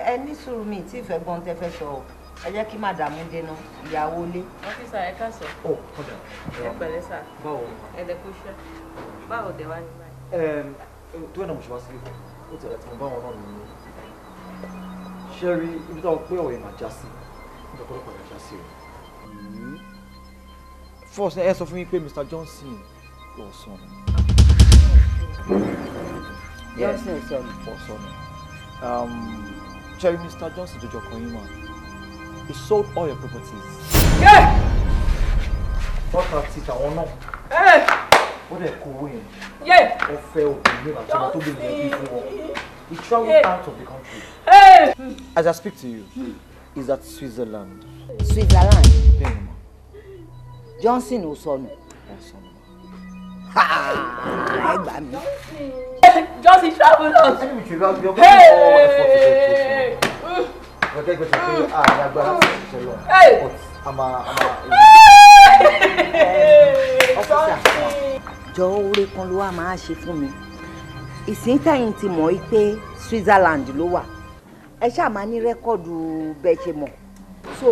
Ẹ ní sùúrù mi tí ìfẹ́ gbọ́n tẹ́ fẹ́ sọ ọ́. Ẹ jẹ́ kí màdàmú dénú ìyàwó ilé. Ọ́fíìsà, ẹ káàsán. Oh, kọ́dà. Ẹ pẹ̀lẹ́ sà. Báwo? Ẹ dẹ̀ kú iṣẹ́. Báwo dẹ̀ wá ní báyìí? Tó ẹ̀nà mo ṣe wá sílé, ó ti ẹ̀rẹ̀ tí mo bá wọn náà nínú. Ṣé rí ibi táwọn pé ọ̀rọ̀ yẹn máa já sí? Nígbà kọ́ ló padà já sí o. First, ẹ sọ fún mi pé Mr. Johnson ò sọnù. Johnson ò sọnù. Ò sọnù. Ṣé rí Mr. Johnson tó jọ kan yín mà? He sold all your properties. Wọ́n ta ti tàwọn náà. Ó dẹ̀ kó owó yẹn. Ó fẹ́ obìnrin àti ọmọ tó gbé yẹn bí fún wọn. He travelled out of the country. As I speak to you, he's at Switzerland. Switzerland? Bẹ́ẹ̀ni ma. Johnson ò sọnù. Ó sọnù ma. Ẹ gbà mí. Johnson travel out. Anyway, we are going to all effort to get close. But I'm a Officer, jọ oore kan ló wá máa ṣe fún mi. Ìsìn tẹ̀yìn ti mọ̀ í pé Switzerland ló wà. Ẹ ṣáà máa ní rẹ́kọ̀dù bẹ́ẹ̀ ṣe mọ̀. So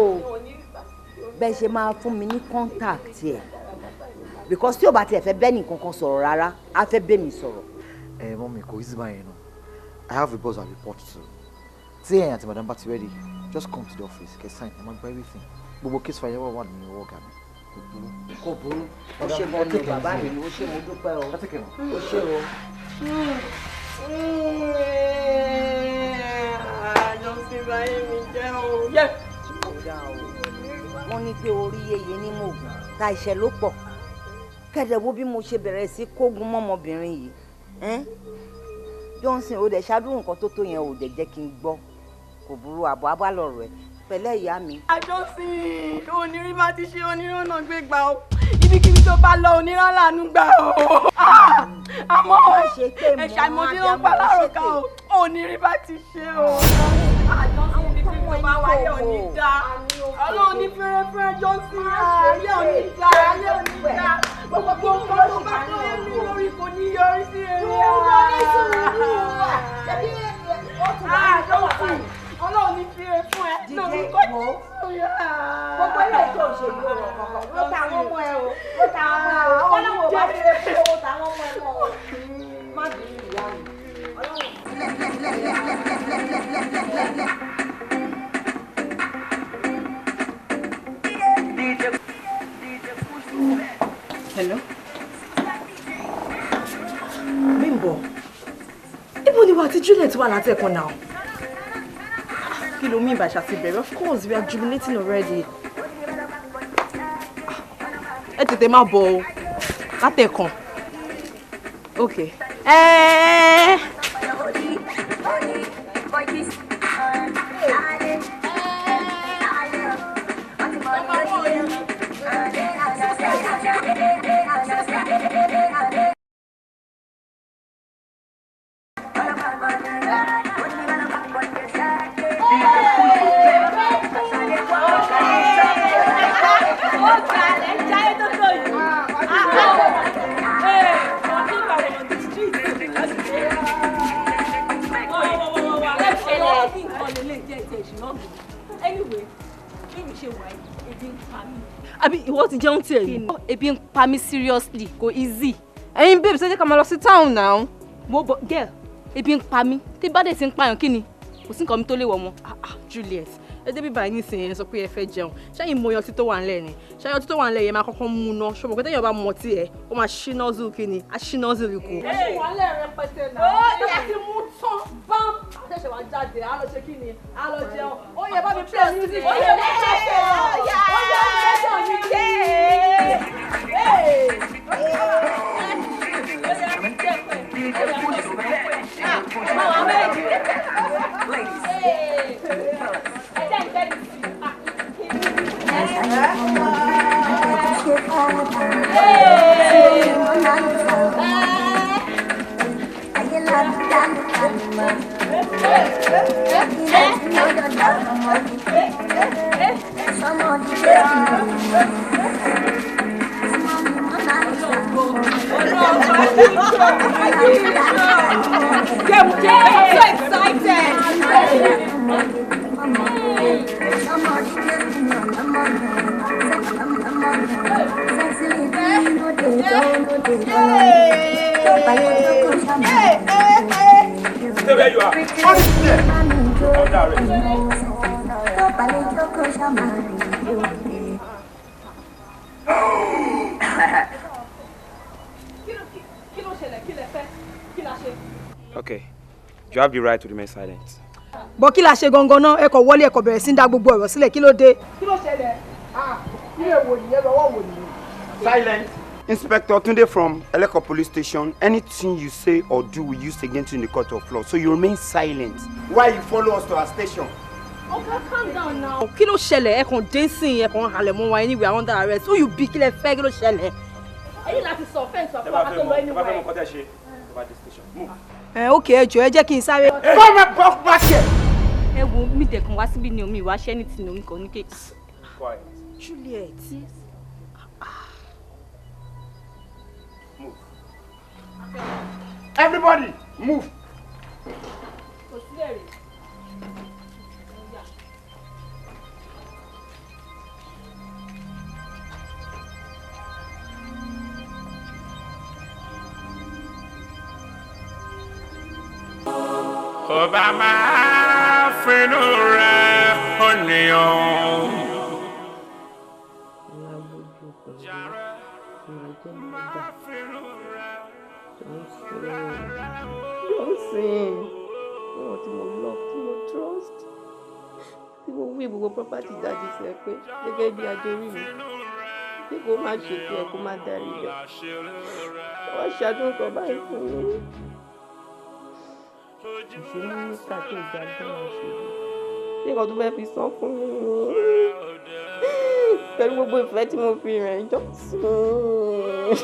Bẹ́ẹ̀ ṣe máa fún mi ní contact ẹ̀, because tí o bá tiẹ̀ fẹ́ bẹ́ẹ̀ nìkan kan sọ̀rọ̀ rárá, á fẹ́ bẹ́ẹ̀ mi sọ̀rọ̀. Ẹ mummy, kò easy báyẹn náà. I have a boss I report to. Tí ẹ̀yin àti madam bá ti ready, just come to the office, kẹ́ sign, ẹ máa gba everything. Gbogbo case file wà ní ọwọ́ ọ̀gá mi. Kò burú. Kò burú. Ó ṣe mọ́ ní bàbá mi, ó ṣe, mo dúpẹ́ o. Ó ṣe o. Àjọṣe báyé mi jẹ́ o. Wọ́n ní pé orí yeye ní mògùn ta ìṣẹ́ ló pọ̀. Kẹ̀dẹ̀ wo bí mo ṣe bẹ̀rẹ̀ sí kógun mọ́mọbìnrin yìí. Johnson, ó dẹ̀ ṣáájú nǹkan tó tó yẹn, ò dẹ̀ jẹ́ kí n gbọ́. Kò burú, àbọ̀ abálọ̀rọ̀ ẹ̀ pẹ̀lẹ́ ìyá mi. Àjọsìn onírí bá ti ṣe onírànà gbé gbà ó, ibikíbi tó bá lọ oníràn làánú gbà ó. Àmọ́ ẹ̀ṣà ìmọ̀dé ló ń pa láròkà ó, onírí bá ti ṣe o. Àjọsìn ibikíbi tó bá wáyé òní dá, ọlọ́run ní fẹ́rẹ́fẹ́rẹ́. Johnson, ayé òní dá, ayé òní dá, gbogbo nǹkan tó bá tó yẹ mí lórí kò ní yọrí sí rere. Àjọsìn ọlọ́run ní fíre fún ẹ lórúkọ Jésù. Gbogbo ilé tó ń ṣe yóò rọ̀ kọ̀ọ̀kan ló ta àwọn ọmọ ẹ o, ló ta àwọn ọmọ ẹ o, ọlọ́run ò bá fíre fún owó ta àwọn ọmọ ẹ mọ́ o. Má bínú ìyá mi. Hello? Bímbọ́, ibo ni wà á ti Juliet wà látẹ̀kọ́ náà? Kí ló mean by ṣàti bẹ̀rẹ̀? Of course, we are jubilating already. Ẹ tètè máa bọ̀ o, látẹ̀kàn. Okay. Àbí ìwọ ti jẹun tiẹ̀ ni? Ebi ń pa mí seriously, kò easy. Ẹ̀yin babes, ẹ jẹ́ ká máa lọ sí town now. Mo bọ girl, ebi ń pa mí. Tí bá dé ti ń pààyàn kí ni? Kò sí nǹkan mi tó lè wọ̀ mọ́. Juliet, ẹ débi báyìí nísìnyí, ẹ sọ pé ẹ fẹ́ jẹun. Ṣẹ́yìn mọ ọtí tó wà ńlẹ̀ ni? Ṣẹ́yìn ọtí tó wà ńlẹ̀ yẹn máa kọ́kọ́ mú ná. Ṣùgbọ́n pé téèyàn bá mu ọtí ẹ̀, ó máa ṣí nọ́ọ̀zù kí ni? Á ṣí nọ́ọ̀zù ikú. Ẹ ṣì wà ńlẹ̀ rẹpẹtẹ náà. Ó yẹ kí mú tán bám. Àtẹ̀ṣẹ̀ wá jáde, á lọ ṣe kí ni? Á lọ jẹun. Ó yẹ bá mi play music. Ó yẹ bá mi play music. Ó yẹ bá mi play I'm so excited. Stay where you are. On it there. Under arrest. Okay, you have the right to remain silent. Bọ́ kí la ṣe gangan náà? Ẹ kò wọlé, ẹ kò bẹ̀rẹ̀ sí ń dá gbogbo ọ̀rọ̀ sílẹ̀, kí ló dé? Kí ló ṣẹlẹ̀? Kí lè wò nìyẹn, lọ́wọ́ wò nìyẹn. Silent. Inspector Tunde from Eleko Police Station, anything you say or do we use against you in the court of law. So you remain silent. Why you follow us to our station? Okay, calm down now. Kí ló ṣẹlẹ̀? Ẹ kàn dé sí, ẹ kàn halẹ̀ mọ́ wa anyway, under arrest. Who you be? Kí lẹ fẹ́? Kí ló ṣẹlẹ̀? Ẹ̀yin láti sọ fẹ́ǹsì ọ̀pọ̀ àkàtọ̀ lọ anywhere. Ẹ ok, ẹ jọ̀ọ́, ẹ jẹ́ kí n sáré. Come and walk back here. Ẹ wo mi dẹ̀kun wá síbí ni omi ìwà ṣẹ́ ní tinú mi kàn ní ké. Quiet. Juliet. Move. Everybody, move. Kò sí ẹ̀rí. Ọba máa finú rẹ̀ ọ̀nìyàn. Johnson, wọn tí mo love, tí mo trust, tí mo wí gbogbo property dájú sí ẹ pé gẹ́gẹ́ bí adé orí mi, pé kó má ṣe tiẹ̀, kó má darí rẹ̀. Wọ́n ṣàdúrà kan báyìí fún mi. Ìṣe mínísítà tó ìgbà gbọ́n ṣe ṣé nǹkan tó fẹ́ fi san fún mi ni pẹ̀lú gbogbo ìfẹ́ tí mo fi rìn, Johnson.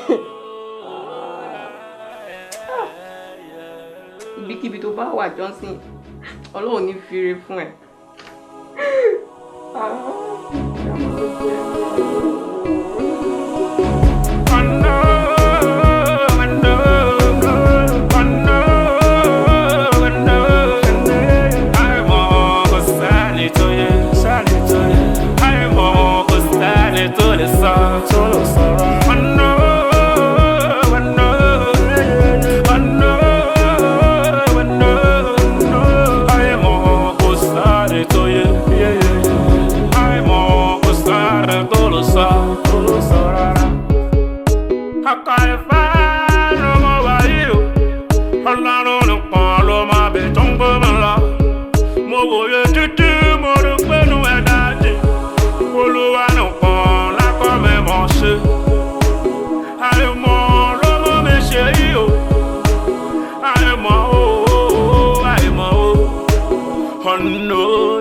Ibikíbi tó bá wà, Johnson, Ọlọ́run ní fire fún ẹ. No.